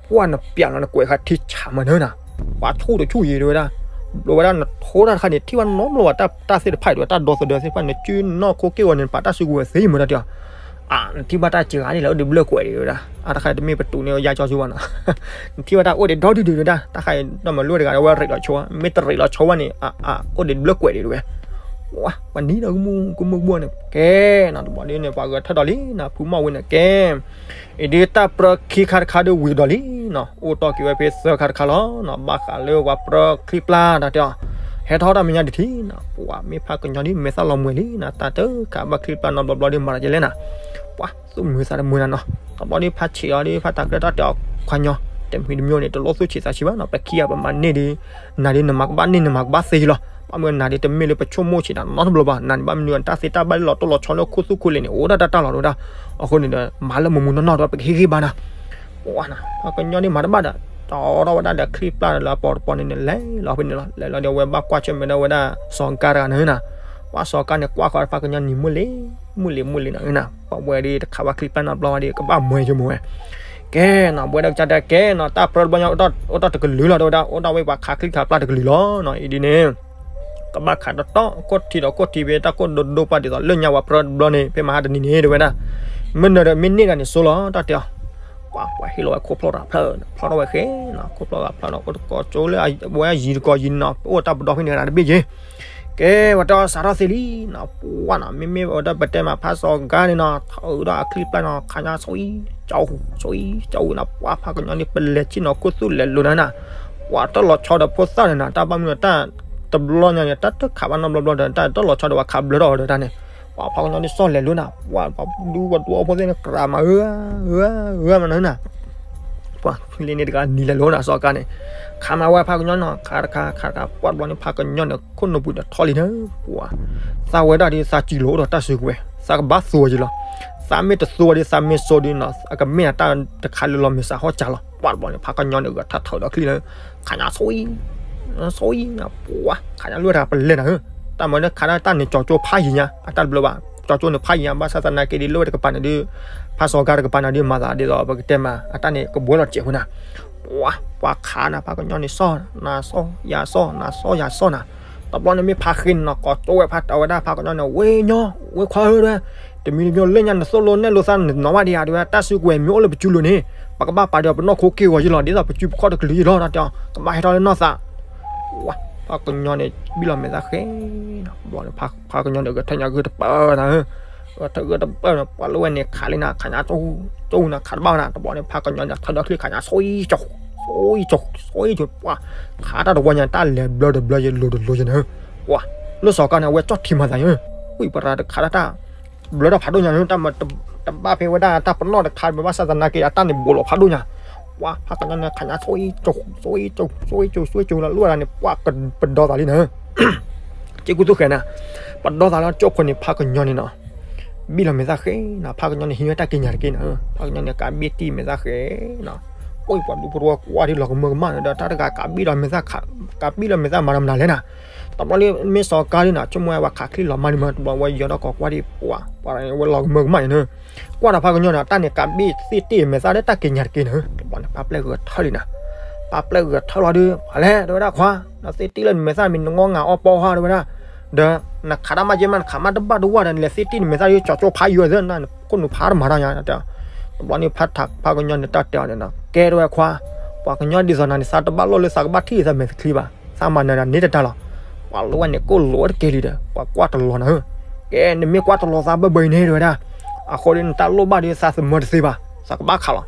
ပှၤနပျးလီၤနကွဲးဃာ်ထံဆးမးနၤနၤ ပှၤဆူၣ်တဆူၣ်ယံၤတဲဝဲဒၣ် ဘျီဝဲဒၣ်နထိတၢ်တခါန့ၣ် ထံၣ်ဘၣ်နီတဘျီဘၣ် တၢ်သ့ၣ်တဖၣ်အံၤတဲဝဲ တၢ်ဒီသဒၢသ့ၣ်တဖၣ်န့ၣ် စုနီၢ်ခိက့ၢ်ဂီၤန့ၣ် ပာ်တၢ်စုကဝဲၤသ့မးတၢ်တဲအီၤ အါ နထံၣ်ဘၣ်တၢ်စှၤဒ်လဲၣ် အိၣ်ဒံးဘျၢကွဲးဒံးတဲဝဲဒၣ် အါတခါတမ့ၢ်ပတူးန့ၢ်ယါကၠီဆူဘၣ်နီၤ နထံၣ်ဘၣ်တၢ်အိၣ်ဒံးဒီဒုဒုဒၣ် တၢ်ခါအံၤဒီးမၤလိတဂၤဒီး အဝဲရံးလီၤဆိဝဲ မ့ၢ်တရံးလီၤဆိဝဲန့ၣ် အါ အိၣ်ဒံးဘျၢကွဲးဒံးတဲဝဲ ဝဲ ပှၤနံၤဒီးကမူၣ်ကမူၣ်ကမူၣ်န့ၣ် ကဲနီၤ တဘျီဒ်န့ၣ် ပှၤဂဲၤထၢၣ်ဒီးလံနီၤ ဖုမီၢ်ဝံန့ၣ် ကဲ အံၤဒ်တၢ်ပြၢခံခါတခါဒီးဝံၤဒီးလံနီၤ အိၣ်တီၢ်က့ၤဝဲဖဲသၢခါတခါလီၤနီၤ ဘၣ်ဃးလၢပှၤပြၢချံပျၢ်တၢ်တဲအီၤ ဟဲထီၣ်တၢ်မဲာ်ညါဒံးထံနီၤ ပှၤမ့ၢ်ဖးကညီဒ်မဲာ်သၣ်လီၤမှဲၤလံနီၤ တၢ်တခါဘၣ်ချံပျၢ်နီတဘျီဘျီဒ်မၤတၢ်ကလဲၣ်နၤ ပှၤသူၣ်မုာ်သးတမုာ်နၤနီၤ တဘျီဒ်ဖးဆံးအီၤဒ်ဖးတၢ်ကြၢးတၢ်တဲအီၤ ခွါညီ တမံၤတမံၤန့ၣ် တလိၣ်သူၣ်ဆံးသးဆံးဘၣ်နီၤ ပခံဂၤပမၤန့ၢ်ဒ် နၤဒ်နမၤကဘၣ်န့ၢ်နမၤကဘၣ်သ့လီၤ ဘၣ်မနုၤနၤဒ်တမ့ၢ်လၢပဆိကမိၣ်ဆံးတၢ်နီတဘျီဘၣ် နၤန့ၣ်ဘၣ်မနုၤတၢ်သ့တၢ်ဘၣ်လၢလီၤတိၢ်လီၤဆီလၢခိၣ်သူခိၣ်လ့ၤန့ၣ် အိၣ်ဒၣ်တၢ်တၢ်လီၤတဲဝဲဒၣ် အဃိန့ၣ်ဒီး မၤလၢမုာ်မုာ်နီၢ်နီၢ်ဒီး ပကဟ့ၣ်ဂံၢ်ဘါနၤ ပှၤနၤ ပှၤကညီန့ၣ်မၤတဘၣ်ဒီး တီထီၣ်ဝဲဒၣ်ဒီးချံပျၢ်လၢအပီၤတပီၤန့ၣ်န့ၣ် လဲၤလီၤဖဲန့ၣ်လီၤ လဲၤလီၤဒီးအဝဲဘၣ်ကွၢ်ဆၢၣ်မဲာ်ဒီးဝဲဒၣ် စီၤကါတဂၤန့ၣ်နၤ ပှၤစီၤကါန့ၣ် ကွၢ်ဃီဖးကညီနံၤမုၢ်လ့ၤ မုၢ်လ့ၤမုၢ်လ့ၤနၤနၤ ပှၤဝဲဒ်တခးဘၣ်ချံပျၢ်နီတဘျီဘၣ်ဒီး ကဘၣ်မွဲဆိမိၣ်ဝဲ ကဲနီၤ ဘှဲဒီးကစၢ်တဲကဲနီၤ တၢ်ပြၢတဘျီညါ အိၣ်ထီၣ်တကလုာ်လီၤ တဲဝဲဒၣ် အိၣ်ထီၣ်ဝဲပှၤခးချံခးပျၢ်တကလုာ်လီၤနီၤ အံၤဒ်န့ၣ် ကဘၣ်ခးတတီ ကိၣ်ထံဒီးကိၣ်ထံဖဲတၢ်ကိၢ်ဒိၣ်ဒိၣ်ပှၢ်ဒ်သိးလၢညါဝဲပြၢတဘျီန့ၣ် ဖဲမဟါတနံၤန့ၣ် တဲဝဲဒၣ်, မ့ၢ်နၢၤဒီးမ့ၢ်န့ၢ်ဒၣ်န့ၣ်ဆိလီၤ တၢ်တဲအီၤ, ပှၤပှၤဟ့ၣ်လီၤဝဲခိၣ်ဖျီၣ်တၢ်ဖျၢၣ် ဖျီၣ်ထီၣ်ဝဲဃဲနီၤ ခိၣ်ဖျီၣ်တၢ်ဖျၢၣ်နီၤ အိၣ်တကိးကၠိလၢအဝဲယံၤတကိးယံၤနီၤ အိၣ်တၢ်ပဒီဖဲန့ၣ်တဘ့ၣ်က့ၤ ကဲဝဲတၢ်စးထီၣ်သ့လံနီၤ ပှၢ်နီၤ မ့မ့ၢ်ဝဲဒၣ်ပတဲမးဖးစီၤကါန့ၣ်နီၤ ထုးဒီးအချံပျၢ်နီၤ ခးညါဆိအံၤ ကၠီဟူး ဆိအံၤ ကၠီဟူးနီၤ ပှၢ်ဖးကညီန့ၣ် ပလဲၤဆ့ၣ်နီၤခိၣ်သူၣ်လဲၤလိၤနၤနီၤ ပှၢ်တၢ်လီၤဆီဒီးဖိသၣ်န့ၣ်နီၤ တၢ်ဘၣ်မနုၤတၢ်တဘျီညါန့ၣ် တၢ်တခးဘၣ်နီတဘျီဘျီဒီး တၢ်တၢ်လီၤဆီဒီးပှၤခးဘျၢထီၣ်အီၤဒီးတၢ်န့ၣ် ပှၢ်ဖးကညီန့ၣ် စီၣ်လဲၤလိၤနၤ ပှၢ်ပှၤဒူပှၤဒူအီဖိသ့ၣ်န့ၣ် ကြးမးဧၢ ဧၢ ဧၢမနုၤနီၤ ပှၤလ့န့ၣ်တဂၤနံၤလဲၤလိၤနၤ စီၤကါန့ၣ် ခးမးဝဲဖးကညီနီၤ ခးတခါ ခးတခါ ပှၢ်တဘျီန့ၣ် ဖးကညီန့ၣ် ခိၣ်နူာ်ပူၤဒီးထီၣ်လံနၤ ပှၢ် သးဝဲဒၣ်ဒီးသးစံးလိာ်အိၣ်ဒီးတၢ်စုကဝဲၤ သးကဘၣ်သူဝဲက့ၤလီၤ သးမ့ၢ်တသူဝဲဒီး သးမ့ၢ်စိဒီးနီၤ အကမ့ၢ်အတၢ်တခါလၢလီၤမဲာ်ဆှးဟီၣ်ကၢ်လီၤ ပှၢ်တဘျီန့ၣ် ဖးကညီန့ၣ် ဂဲၤထၢၣ်ထုးဒီးချံလၢ ခးညါဆိအံၤ ဆိအံၤ ပှၢ် ခးညါလွဲၢ်တဂၤပလဲၤနၤဧၢ တၢ်မၤန့ၣ်ခးဒၣ်တၢ်န့ၣ် ကၠီကၠိဖးယံၤညါ အတၢ်တဘျီဘၣ် ကၠီကၠိန့ၣ်ဖးယံၤညါ ဘၣ်ဆၣ်သနာ်က့ဒီး လၢဝဲတကပၤန့ၣ်ဒီး ဖးစီၤကါတကပၤန့ၣ်ဒီး မၤသးဒ်သိးပကတဲမး အတၢ်န့ၣ်ကဘှဲလီၤစဲးဖိနၤ ပှၤ ပှၤခးနၤ ဖးကညီန့ၣ် စီၣ်နၤစီၣ် ယၤစီၣ် နၤစီၣ်ယၤစီၣ်နၤ တဘျီန့ၣ်မ့ၢ်ဖးဃ့န့ၣ်နီၤ ကိးကၠိဝဲဖးတၢ်ဝဲဒၣ် ဖးကညီန့ၣ် ဝဲညီ ဝဲခွါဧၢ တမံၤတမံၤလၢညါနသိၣ်လိနဲၣ်လိသးနနီၤဘၣ်ဒံးဧါ တဲဝဲဒၣ် တၢ်စုကဝဲၤမ့ၢ်အိၣ်လၢပစုလိၤန့ၣ် ပကဘၣ်ပာ်ဒီးပနီၢ်ခိက့ၢ်ဂီၤယ့ၢ်လီၤ ဒ်သိးပစုပခီၣ်တကလုာ်ယ့ၢ်လီၤ တၢ်တဲအီၤ ကဘၣ်ဟဲထီၣ်လၢနီၢ်သး ဝါ ဖးကညီန့ၣ် ဘံၣ်လီၤမဲာ်သၣ်ဃဲနီၤ တဘျီန့ၣ် ဖးကညီန့ၣ် ဂဲၤထၢၣ်ညါဂုၢ်တပၢၢ်နၤဧၢ ဂဲၤထၢၣ်ဂုၢ်တပၢၢ်န့ၣ် ပှၤလၢဝဲန့ၣ်ခးလံနၤ ခးညါကၠိ ကၠိနၤ ခးတဘၣ်နၤ တဘျီန့ၣ် ဖးကညီန့ၣ် ထုးဒီးချံခးညါ ဆိအံၤကၠိ ဆိအံၤကၠိ ဆိအံၤကၠိ ပှၤ ခးတၢ်တဝီညါ တၢ်လဲၤဘျၢတဘျၢယ့ၢ်လိၤတလိၤယ့ၢ်နၤဧၢ ပှၤ လၢစီၤကါန့ၣ် အဝဲကၠီၣ်ထံမၤသးယ့ၢ် ကွံာ်ပရၤတခးတၢ် ဘျၢထီၣ်ဖးဒိၣ်ညါန့ၣ် တၢ်မၤတဘၣ်ဖဲဝဲဒၣ်တၢ်ပနီၣ်တခါ ဘၣ်ဆၣ်သနာ်က့ အတၢ်န့ၣ်ဘိးလီၤဖးဒိၣ်ညါ ပှၤ ဖးကညီန့ၣ် ခးညါဆိအံၤကၠိ ဆိအံၤကၠိ ဆိအံၤကၠိ ဆိအံၤကၠိ လၢဝဲဒၣ်န့ၣ် ပှၤကပဒီသးလံနၤဧၢ က့ကူသူၣ်ဃဲနၤ ပဒီသးလၢကၠိဖိန့ၣ် ဖးကညီန့ၣ်နီၤ ဘံၣ်လီၤမဲာ်သၣ်ဃဲနီၤ ဖးကညီန့ၣ် ဟံးဝဲတၢ်က့ၤညါတက့ၢ်နၤဧၢ ဖးကညီန့ၣ် ကးဘံၣ်တံၢ်မဲာ်သၣ်ဃဲနီၤ အိၣ်ပှၤဒူဖိတဝီကွၢ်ဒ်လီၤကမၢကမၣ်န့ၣ်ဒီး တၢ်တဂၤကးဘံၣ်လီၤမဲာ်သၣ် ကးဘံၣ်လီၤမဲာ်သၣ်မၤတၢ်မနုၤလဲၣ်နၤ တဘျီလၢမ့ၢ်စီၤကါဒ်နၤ ဆိကမိၣ်ဝဲပှၤခးချံလီၤမၢ်ဒံးမၢ် တဘျီဝဲယီၤဒီးကိးကွၢ်ဒံး ပှၤ ပှၤဝဲလီၤကမၢကမၣ်န့ၣ် ကွၢ်ဒီးဖးကညီန့ၣ် တၢ်န့ၣ်ကးဘံၣ်သ့ၣ်တံၢ်မဲာ်သၣ်လၢတၢ်က့ၤညါတက့ၢ်နၤဧၢ တဘျီန့ၣ် ပၢ်ပျဲၢ်ဂဲၤထၢၣ်လံနၤ ပၢ်ပျဲၢ်ဂဲၤထၢၣ်လီၤဒုး ပှၤလဲၣ် တဲဝဲဒၣ်ခွါ နသ့ၣ်တံၢ်လၢနမဲာ်သၣ်မ့ၢ်နငီငါအီၣ်ပီဟါ တဲဝဲဒၣ် ဒီးနခးတၢ်မးကဲမး နခးမးတဘၣ်တဝၣ်ဒီး နလဲၤသ့ၣ်တံၢ်နမဲာ်သၣ်ဒီး ကၠီကၠိဖးယံၤဝဲသ့ နခိၣ်နူာ်ဖးတမၤတၢ်ညါ တဲ တဘျီန့ၣ် ဖးထးဖးကညီန့ၣ် တၢ်တဲအီၤန့ၣ်နီၤ ကဲတဲဝဲခွါ ပှၤကညီဒ်သိးနၤန့ၣ် သးတဘၣ်လိၣ်လၢသးကဘၣ်ထံၣ်သးမဲာ်တချံဘၣ် သးမၤနၢၤနၤန့ၢ်တတၢ်လီၤ ပှၤလၢဝဲန့ၣ် ကိၣ်လိာ်ဝဲတကဲလံဒီး ပှၤကွၢ်တလီၤနၤဧၢ ကဲ နမ့ၢ်ကွၢ်တလီၤသးဘၢဘၢအံၤန့ၣ် တဲဝဲဒၣ် အဃိဒီးနတၢ်လိၣ်ဘၣ်ဒီး သးသမၢတသ့ဘၣ် သးကဘၣ်ခးလီၤ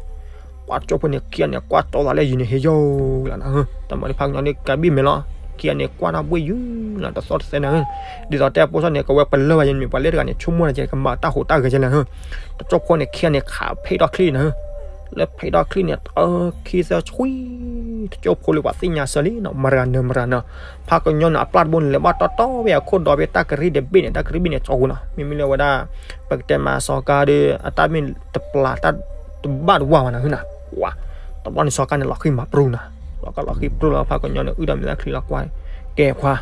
ပှၤကၠိဖိန့ၣ် ခံဂၤန့ၣ် ကွၢ်တီသးလၢယံၤန့ၣ် ဟ့ယိလီၤနၤဧၢ တမၤန့ၣ် ဖးကညီန့ၣ် ကးဘံၣ်မဲာ်လီၤ ခံဂၤန့ၣ် ကွၢ်တၢ်ဘှ့ၣ်ယုလီၤ တသီတသဲနၤဧၢ ဒ်သိးတဲအဖိဆီန့ၣ် ကဝဲပလၢၢ်ဘၣ်ယဲန့ၣ် ပှၤလၢတဂၤန့ၣ် ဆိကမိၣ်နၤကဲ ကမၤတၢ်ဟူးတၢ်ဂဲၤကဲနၤဧၢ တကၠိဖိန့ၣ် ခံဂၤန့ၣ် ခးဖဲးထီၣ်ချံနၤဧၢ လၢဖဲးထီၣ်ချံန့ၣ် အခံသၢဆှံ တကၠိဖိလၢပှၤသ့ၣ်ညါစၢၤလံနီၤ မရၤနၢၤမရၤနၢၤ ဖးကညီန့ၣ် အပျၢ်တဘိန့ၣ် လဲၤဘၣ်တီတီဝဲအခိၣ်ဒီးဖဲတၢ်ကရံၣ်တဘ့ၣ်န့ၣ် တၢ်ကရံၣ်ဘ့ၣ်န့ၣ် ကၠီဟူနီၤ မ့မ့ၢ်လၢဝဲဒၣ် ပကတဲမးစီၤကါဒီး အတၢ်မ့ၢ်တပျၢ်တၢ်တဘၣ်တဝၢ်ဘၣ်နၤဟၢနၤ ဝါ တဘျီန့ၣ် စီၤကါန့ၣ် လီၤဃံမၤပြူနၤ လီၤကလီၤဃံပြူလီၤ ဖးကညီန့ၣ် အုၣ်ဒီးမဲာ်သၣ်ချံလီၤကွၢ် ကဲခွါ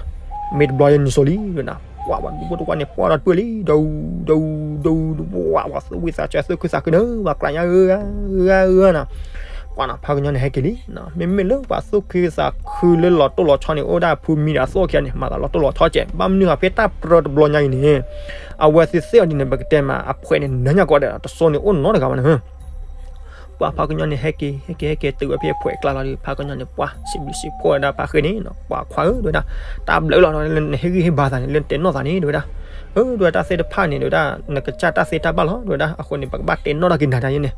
မ့ၢ်တဘျီယဲန့ၣ်စိၤလံ ဝဲနၤ ဝါ ဝဲဒူဖိတဝၢ်န့ၣ် ပှၢ်ဒီးတပၢၢ်လံ ဒူ ဒူ ဒူ ဒူ ဝါ ဝဲသူၣ်ဝံသးစူၤ သူၣ်ခုသးခုနၤ ဝဲကျါညါ ဧၢ ဧၢ ဧၢ နၤ ပှၤနီၤ ဖးကညီန့ၣ် ဟဲက့ၤလံ မ့မ့ၢ်လၢပှၤသူၣ်ခုသးခုလၢလီၤတိၢ်လီၤဆီန့ၣ် အိၣ်ဒၣ်ဖုမံဒီးအသိၣ်ခံဂၤန့ၣ် မၤသးလီၤတိၢ်လီၤဆီကဲး ဘၣ်မနုၤအဖဲတၢ်ပြၢတဘျီညါအံၤန့ၣ် အဝဲသ့ၣ်သ့ၣ်အီၤဒ်န့ၣ် ပကတဲမး အဖှဲးန့ၣ် နၢညါကီးဒီး တစိၤန့ၣ်အိၣ်နီတဂၤဘၣ်နၤ ပှၤဖးကညီန့ၣ် ဟဲက့ၤ ဟဲက့ၤ ဟဲက့ၤတုၤဝဲဖဲအဖှဲးအကျါလီၤဒီး ဖးကညီန့ၣ် ပှၤစံးဘျုးစံးဖှိၣ်ဝဲဒၣ်ဖးဃ့န့ၣ်နီၤ ပှၤခွါဧၢ တဲဝဲဒၣ် တၢ်ဘျုးလီၤ လၢနဟ့ၣ်ဂံၢ်ဟ့ၣ်ဘါသးန့ၣ် လၢနတဲနီၣ်သးန့ၣ် တဲဝဲဒၣ် အၢ တဲဝဲ တၢ်သ့ၣ်တဖၣ်န့ၣ် တဲဝဲဒၣ် နကစၢ်တၢ်သ့တၢ်ဘၣ်လီၤ တဲဝဲဒၣ် အဃိန့ၣ် ပကဘၣ်တဲနီၣ်ထီၣ်က့ၤနၤတၢ်ယဲန့ၣ်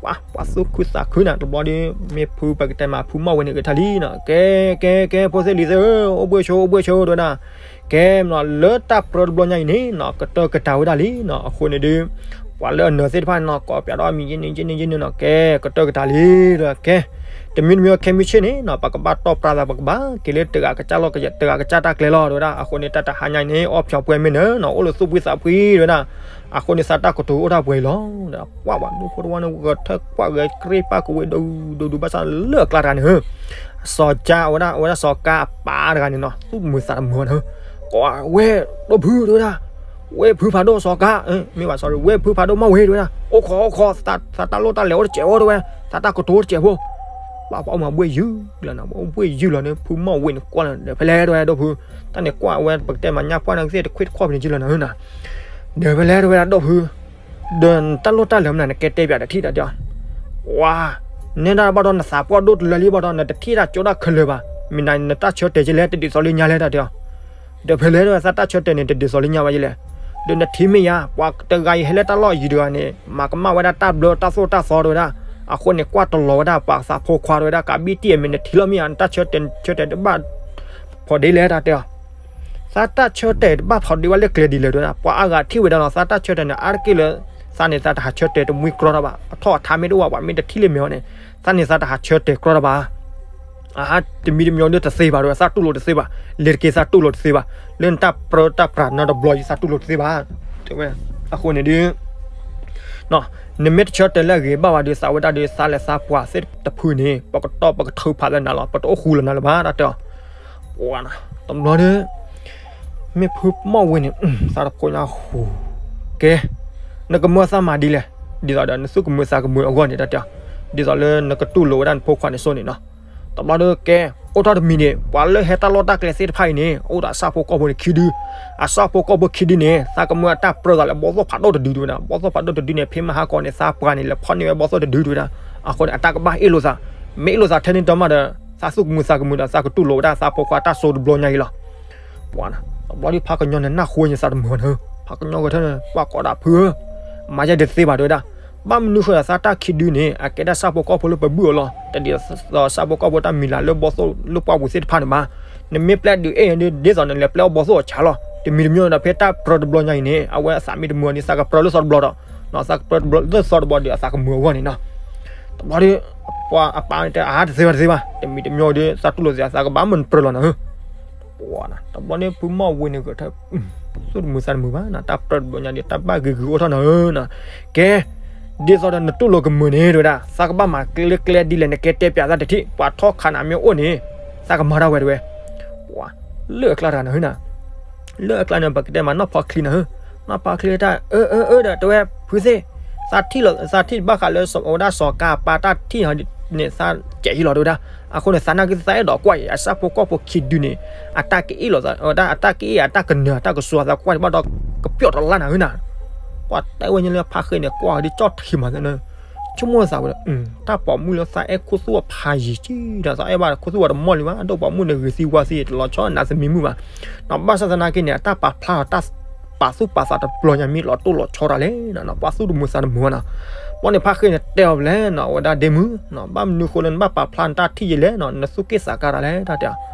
ပှၤ ပှၤသူၣ်ခုသးခုနၤ တဘျီဒီး မ့ၢ်ဖုပကတဲမး ဖုမီၢ်ဝဲန့ၣ် ဂဲၤထၢၣ်လံနီၤ ကဲ ကဲ ကဲ ဖိသ့ၣ်လံၤသ့ၣ်ဧၢ အိၣ်ဘှံးဆိ အိၣ်ဘှံးဆိ တဲဝဲဒၣ် ကဲ လၢတၢ်ပြၢတဘျီညါအံၤန့ၣ်နီၤ ကတၢၢ်ကတၢၢ်ဝဲဒၣ်လံနီၤ အဃိန့ၣ်ဒီး ပှၤလၢအနၢၤသ့ၣ်တဖၣ်န့ၣ်နီၤ ကိးပၠးဒီးအမံၤ ယဲန့ၣ် ယဲန့ၣ် ယဲန့ၣ်နီၤ ကဲ ကတၢၢ်ကတၢၢ်လံ တဲဝဲ ကဲ တမံၤတမံၤ ခဲမုၢ်ဆ့ၣ်န့ၣ်နီၤ ပကဘၣ်တီၢ်ပြၢသး ပကဘၣ်က့ၤလၢတဂၤကစၢ်လီၢ် တဂၤကစၢ်တၢ်ကျဲလီၤ တဲဝဲဒၣ် အဃိန့ၣ် တၢ်တဟါညါအံၤန့ၣ် အီၣ်ဖျီၣ်ပှဲၤမ့ၢ်နၢၤနီၤ အိၣ်လၢသူၣ်ဖှံသးဖှံ တဲဝဲဒၣ် အဃိန့ၣ် သးတၢ်ကတိၤအိၣ်တၢ်ပှဲၤအံၤလီၤ ဒီးပှၤ ပှၤဒူဖိတဝၢ်န့ၣ် ဂဲၤထၢၣ်ကွၢ်ဂဲၤကြ့ၢ်ပၢ်ကဝဲၤ ဒူ ဒူ ဒူ ဘၣ်ဆၣ်လၢအကျါတဂၤန့ၣ် စီၤကါ အဝဲဒၣ် အဝဲဒၣ်စီၤကါအပၢ်တဂၤန့ၣ်နီၤ သူၣ်မုာ်သးတမုာ်နီၤ ကိးဝဲ ဒိၣ်ဖု တဲဝဲဒၣ် ဝဲဖုဖးဒိၣ်စီၤကါ မ့ၢ်ဘၣ် sorry ဝဲဖုဖးဒိၣ်မီၢ်ဝဲ တဲဝဲဒၣ် အိၣ်ခိး အိၣ်ခိး သးတၢ်လိၣ်တၢ်လဲၤအိၣ်တစဲးဖိ တဲဝဲ သးတၢ်ကတိၤအိၣ်တစဲးဖိ ပှၤပှၤအိၣ်မးဘှ့ၣ်ယုၢ်လီၤနီၤ, အိၣ်ဘှ့ၣ်ယုၢ်လီၤန့ၣ် ဖုမီၢ်ဝ့ၤန့ၣ်ကွၢ်လီၤ ဒီးဖဲလဲၣ်တဝဲဒၣ်ဒီပုၢ်, တၢ်န့ၣ်ကွၢ်ဝဲပကတဲမၤညါပှၢ်န့ၣ်ကသ့ၣ်တခွ့ၣ်တခွီၣ်ဖဲန့ၣ်ကလီၤနီၤ, ဒီးဖဲလဲၣ်တဝဲဒၣ်ဒီပုၢ်, ဒီးနတၢ်လိၣ်တၢ်လၢမနုၤနကဲတဲပၠးတထံၣ်တၢ်တဲအီၤ, ဝါ, နဲဒၣ်ဘၣ်ဒီးနသးပှၢ်ဒိၣ်တလၢလံဘၣ်ဒီး နတထံၣ်တၢ်ကၠိတၢ်ခဲလၢာ်ဘၣ်, မ့ၢ်နနတၢ်ဆၢတဲာ်ကလဲၣ် တဒ်သိးလၢညါလဲၣ်တၢ်တဲအီၤ ဒီးဖဲလဲၣ်တဝဲသးတၢ်ဆၢတဲာ်န့ၣ် တဒ်သိးလၢညါဘၣ်ယလဲၣ်, ဒီးနထံၣ်မ့ၢ်ယါ ပှၤတဂၤအံၤဟဲလၢတၢ်လီၢ်ယံၤတဂၤန့ၣ် မၤကမၣ်ဝဲဒၣ်တၢ်ဘျၢတၢ်သိၣ်တၢ်သီတဝဲဒၣ်, အဃိန့ၣ် ကွၢ်တလီၤဝဲဒၣ်ပှၤသးဖိခွါတဝဲဒၣ် ကးဘံၣ်တံၢ်အမ့ၢ်နထံၣ်လီၤမ့ၢ်ယါ နတၢ်ဆၢတဲာ်ဆၢတဲာ်တဘၣ်ဖီဒ့လဲၣ်တၢ်တဲအီၤ သးတၢ်ဆၢတဲာ်တဘၣ်ဖီဒ့ဘၣ်လၢကျဲဒ်လဲၣ်တဝဲဒၣ်, ပှၤအါဂၤထံၣ်ဝဲဒၣ်လီၤ သးတၢ်ဆၢတဲာ်န့ၣ် အါတက့ၢ်လၢ သးန့ၣ်သးတဟးဆၢတဲာ်တမှံကြီတၢ်ဘၣ်, အထီၣ်အထါမ့ၢ်တအိၣ်ဘၣ် ပှၤမ့ၢ်တထံၣ်လၢမဲာ်အီၤန့ၣ် သးန့ၣ်သးတဟးဆၢတဲာ်ကြီတၢ်ဘၣ်, အဟါ တမံၤတမံၤဒီးတသ့ဘၣ်တဝဲ သးတူၢ်လိာ်တသ့ဘၣ်, လဲၤတက့ၢ်သးတူၢ်လိာ်တသ့ဘၣ်, လၢနတၢ်ပြၢတၢ်ပြးနီတဘျီယသးတူၢ်လိာ်တသ့ဘၣ်, တဲဝဲ, အဃိန့ၣ်ဒီး နမ့ၢ်တဆၢတဲာ်လၢအဂ့ၤဘၣ်ဝဲဒီး သးဝဲဒၣ်ဒီးသးလဲၤသးပှၢ်သ့ၣ်တဖုန့ၣ် ပကတီၢ်ပကထုးဖးလၢနၤလီၤ ပတအိၣ်ဃူလၢၤနၤလၢၤဘၣ် တၢ်တဲအီၤ, ပှၤနီၤ, တဘျီဒီး မ့ၢ်ဖုမီၢ်ဝ့ၤန့ၣ် သးတဖိညါဟူး, ကဲ, နကမၢသးမၤဒ်လဲၣ်, ဒ်သိးဒီးနသူၣ်ကမုာ်သးကမုာ်အဂီၢ်န့ၣ် တၢ်တဲအီၤ, ဒ်သိးလၢနကတူၢ်လိာ်ဝဲဒၣ်နဖိခွါန့ၣ်စိန့ၣ်နီၤ, တဘျီဒီးကဲ, အိၣ်ထီၣ်တမံၤန့ၣ် ပှၤလၢဟဲတၢ်လီၢ်တၢ်ကျဲသ့ၣ်တဖၣ်အံၤန့ၣ် အိၣ်ဒီးအဆၣ်ဖိကီၢ်ဖိန့ၣ်ခံဒု, အဆၣ်ဖိကီၢ်ဖိခံဒုန့ၣ် သးကမၢအတၢ်ပြၢသးလၢဘီသိၣ်ဖးဒိၣ်တဒုတဝဲဒၣ်, ဘီသိၣ်ဖးဒိၣ်တဒုန့ၣ် ဖဲမဟါကီန့ၣ် သးပှၢ်န့ၣ် လဲၤဖီၣ်န့ၢ်ဝဲဘီသိၣ်တဒုတဝဲဒၣ်, အဃိန့ၣ် အတၢ်ကဘၣ်အ့ၣ်လိာ်သး, မ့ၢ်အ့ၣ်လိာ်သးထဲန့ၣ်ဒီးမးဒီး သးသူၣ်ကမုာ်သးကမုာ်ဒီး သးကတူၢ်လိာ်ဝဲဒၣ်သးဖိခွါတၢ်စိတဘျီညါအံၤလီၤ ပှၤနီၤ, တဘျီဒီးဖးကညီန့ၣ် နၢ်ဟူဝဲန့ၣ်သးတမုာ်နီၤ, ဖးကညီဂဲၤထၢၣ်န့ၣ် ပှၤကိးဒၣ်ဖုဧၢ, မၤယဲဒ်တသ့ဘၣ်တဝဲဒၣ်, ဘၣ်မနုၤဃိဒီးသးတၢ်ခံဒုန့ၣ် အကဲဒၣ်ဆၣ်ဖိကီၢ်ဖိလၢပဘုၣ်အီၤလီၤ, တဒ်သိးဆၣ်ဖိကီၢ်ဖိတၢ်မံၤလၢ်လၢဘီသိၣ်လၢပှၢ်ပူၤသ့ၣ်တဖၣ်န့ၣ်ဘၣ်, နမ့ၢ်ပျဲဒုးအဲၣ်န့ၣ် ဒ်သိးန့ၣ် လဲၤပျဲအီၤဘီသိၣ်အီၤဆါလီၤ, တမံၤတမံၤဒီး ဖဲတၢ်ပြၢတဘျီညါအံၤန့ၣ် အဝဲအသးမ့ၢ်တမုာ်အီၤန့ၣ် သးကပြၢလၢသီတဘျီဒီး သးကပြၢလၢသီတဘျီဒီး အသးကမုာ်အဂီၢ်န့ၣ်နီၤ, တဘျီဒီး ပှၤအပၢ်န့ၣ်တဲ အါတသ့ဘၣ်တသ့ဘၣ်, တမံၤတမံၤဒီး သးတူၢ်လိာ်သး သးကဘၣ်မုာ်ပြၢလီၤနၤဧၢ ပှၤနီၤ, တဘျီန့ၣ်ဖုမီၢ်ဝ့ၤန့ၣ်ဂဲၤထၢၣ်, သူၣ်တမုာ်သးတမုာ်ဘၣ်နီၤ, တၢ်ပြၢတဘျီညါဒီး တၢ်ဘၣ်ဂ့ၤဂ့ၤအိၣ်ထီၣ်နၤဧၢနီၤ, ကဲ, ဒ်သိးဒီးနတူၢ်လိာ်ကမုာ်န့ၣ်တဝဲဒၣ် သးကဘၣ်မၤကျဲလၢကျဲဒ်လဲၣ် နကဲတဲပၠးသးတထံၣ်, ပှၤထီၣ်ခးနၤမ့ၢ်အိၣ်န့ၣ် သးကမၤတၢ်ဝဲတဝဲ, ပှၤ, လၢအကျါတဂၤနၤဧၢနီၤ လၢအကျါန့ၣ် ပကတဲမးနီၢ်ဖီချံနၤဧၢ, နီၢ်ဖီချံတၢ် အၢ အၢ အၢ ဒီးတဲဝဲ ဖုသ့ၣ်, သးထံၣ်လီၤ သးထံၣ်ဘၣ်ဃးလၢ အဝဲဒၣ်စီၤကါအပၢ်တၢ်ထံၣ်န့ၣ် သးကဲးယံလီၤတဝဲဒၣ်, အဃိန့ၣ် သးနာ်က့သးအဲၣ်ဒိးကွၢ်အံၤ အဆၣ်ဖိကီၢ်ဖိခံဒုန့ၣ် အတၢ်ကအ့ၣ်လိာ်သး အဝဲဒၣ်အတၢ်ကအ့ၣ် အတၢ်ကနၢၤ အတၢ်ကစူၤသးကွၢ်ဘၣ်ဒီး ကပျီၣ်တလါနၤဧၢနီၤ, ပှၤတဲဝဲညါလၢဖါဃ့န့ၣ် ကွၢ်ဒ်ကၠီၣ်ထံမးသ့ၣ်န့ၣ် ဆိကမိၣ်သးဝဲဒီး တၢ်ပိာ်မုၣ်လၢသးအဲၣ်ခူသူၣ်အဖးယံၤကံဒီး သးအဲၣ်ဘၣ်ခူသူၣ်ဝဲတမီၢ်လံဘၣ် အဒိၣ်ပိာ်မုၣ်န့ၣ်ဂ့ၤသံဝါသံ တလီၤဆီနးသမံမုၣ်ဘၣ်, နီၤ ဘၣ်ဆၣ်သနာ်က့န့ၣ် အတၢ်ပာ်ဖျါထီၣ်တၢ်ပာ်သူၣ်ပာ်သးတဘျီညါမ့ၢ်လီၤတိၢ်လီၤဆီတၢ်လဲၣ်နီၤ ပှၤသူၣ်တမုာ်သးတမုာ်နီၤ, ဘီန့ၣ်ဖါဃ့န့ၣ်တဲအီၤဖဲလဲၣ်နီၤ အဝဲဒၣ်ဒ့မုၣ်နီၤ ဘၣ်မနုၤဃိလၢနဘၣ်ပာ်ဖျါနတၢ်ထံၣ်ယံာ်လဲၣ်နီၤ နသူၣ်က့ၣ်သးကါတၢ်လဲၣ်တၢ်တဲအီၤ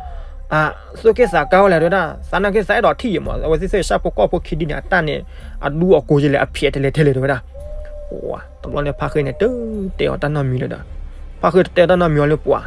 အ သူၣ်က့ၣ်သးကါဝဲလဲၣ်တဝဲဒၣ် သးနာ်က့သးအဲၣ်ဒိးထံၣ်ယံာ်မး အဝဲသ့ၣ်သ့ၣ်ဆၣ်ဖိကီၢ်ဖိခံဒုန့ၣ် အတၢ်န့ၣ် အဒူအကိၤယံာ်လဲၣ် အဖျဲးတလဲၤထဲလဲၣ်တဝဲဒၣ်, ပှၤ တဘျီန့ၣ်ဖါဃ့န့ၣ် တတဲအီၤတၢ်နီတမံၤလၢၤဒီး ဖါဃ့တတဲတၢ်နီတမံၤအီၤလၢပှၤ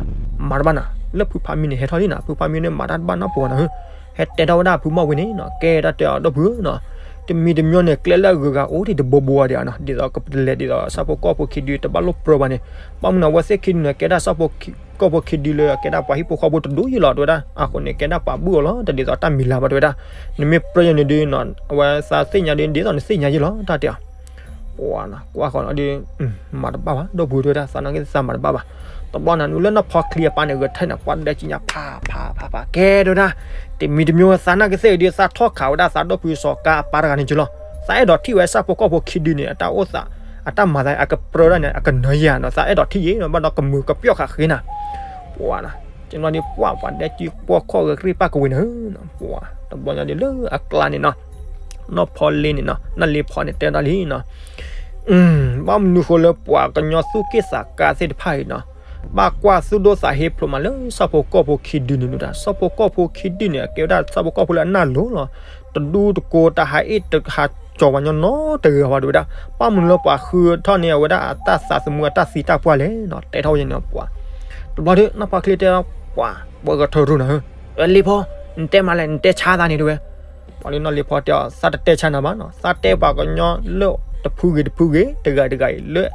မၤတဘၣ်နၤ လၢဖုဖါမံန့ၣ်ဟဲထီၣ်လံနၤ ဖုဖါမံန့ၣ်မၤတၢ်တဘၣ်နီတပှၤနၤဧၢ, ဟဲတဲထီၣ်ဝဲဒၣ်ဖုမီၢ်ဝ့ၤန့ၣ်နီၤ ကဲတၢ်တဲအီၤဒီပုၢ်ဧၢနီၤ, တမံၤတမံၤန့ၣ် ကျဲလၢအဂုၤအဂၤအိၣ်ဒံးတဘိဘိဝဲဒၣ်နီၤ ဒ်သိးကပတလဲၤဒ်သိးဆၣ်ဖိကီၢ်ဖိခံဒုတဘၣ်လိၣ်ပြၢဘၣ်န့ၣ်, ဘၣ်မနုၤအဝဲသ့ၣ်ခံဒုန့ၣ် ကဲဒၣ်ဆၣ်ဖိကီၢ်ဖိခံဒုလၢအကဲဒၣ်ပှၤဟံၣ်ဖိဃီဖိတဒူယံာ်လီၤတဝဲဒၣ်, အဃိန့ၣ် ကဲဒၣ်ပှၤဘုၣ်အီၤလီၤ တဒ်သိးတၢ်မံၤလၢ်ဘၣ်တဝဲဒၣ်, နမ့ၢ်ပြၢယၤန့ၣ်ဒုးနီၤ အဝဲသးသ့ၣ်ညါဒုး ဒ်သိးနသ့ၣ်ညါယံာ်လီၤ တၢ်တဲအီၤ ပှၤနီၤ ကွၢ်ဃီၤနီၤဒီး မၤတဘၣ်ဘၣ် ဒီပုၢ်တဝဲဒၣ် သးနာ်က့သးမၤတဘၣ်ဘၣ်, တဘျီနၤနုၤလၢနီၢ်ဖီချံအပၢ်န့ၣ် ဂဲၤထၢၣ်န့ၣ် ပှၤဒဲကညးဖးဖးဖးဖး ကဲတဝဲဒၣ်, တမံၤတမံၤသးနာ်က့သ့ၣ်ဒုး သးထီၣ်ခးဝဲဒၣ်သးဒီပုၢ်စီၤကါအပၢ်တဂၤန့ၣ်ကလီၤ, သးအဲၣ်ဒိးထံၣ်ဝဲဆၣ်ဖိကီၢ်ဖိခံဒုန့ၣ် အတၢ်အိၣ်သး အတၢ်မၤသးအကပြၢဒၣ်န့ၣ် အကနၢၤယၤနီၤ သးအဲၣ်ဒိးထံၣ်ယံာ်နီၤ ဘၣ်ဒီးကမုာ်ကပျီၣ်ဃာ်ဃ့နၤ ပှၤနီၤ, ကနီၤဒုးပှၤ ပှၤဒဲကၠံပှီၢ်ခီၣ်ဂဲၤကရံၣ်ပၢ်ကဝ့ၤန့ၣ်, ပှၤ တဘျီညါဒုးလၢအကျါန့ၣ်နီၤ, နီၢ်ဖီလ့န့ၣ်နီၤ နီၢ်လ့ဖီန့ၣ် တဲတၢ်လံနီၤ, ဘၣ်မနုၤဃိလၢပှၤကညီသူၣ်က့ၣ်သးကါသ့ၣ်တဖၣ်အံၤနီၤ, ဘၣ်ကွၢ်သူၣ်ဒိၣ်သးဟ့ဖျိးမးလၢဆၣ်ဖိကီၢ်ဖိခံဒုန့ၣ်ဒၣ်, ဆၣ်ဖိကီၢ်ဖိခံဒုန့ၣ် အကဲဝဲဒၣ်ဆၣ်ဖိကီၢ်ဖိလၢအနၢ်လိၤလီၤ, တဒူတကိးတဟးအ့ၣ်တဟးကၠီၤပှၤညီနီတဂၤဘၣ်တဝဲဒၣ်, ဘၣ်မနုၤလၢပှၤဃုထီၣ်န့ၢ်အဝဲဒၣ်အတၢ်သးသမူအတၢ်သံတၢ်ပှၢ်လဲၣ်နီၤ တဲထီၣ်ဝဲန့ၣ်ပှၤ, တဘျီဒုး နီၢ်ဖီချံတဲပှၤ ပှၤဂဲၤထၢၣ်ရူၢ်နၤဧၢ, လ့ဖီ နတဲမးလဲၣ် နတဲဆါသးန့ၣ်တဝဲ ပှၤလၢနီၢ်လ့ဖီတဲအီၤ သးတတဲဆါနၤဘၣ်နီၤ, သးတဲပှၤကညီလၢတဖုဂ့ၤတဖုဂ့ၤ တဂၤတဂၤအံၤလၢ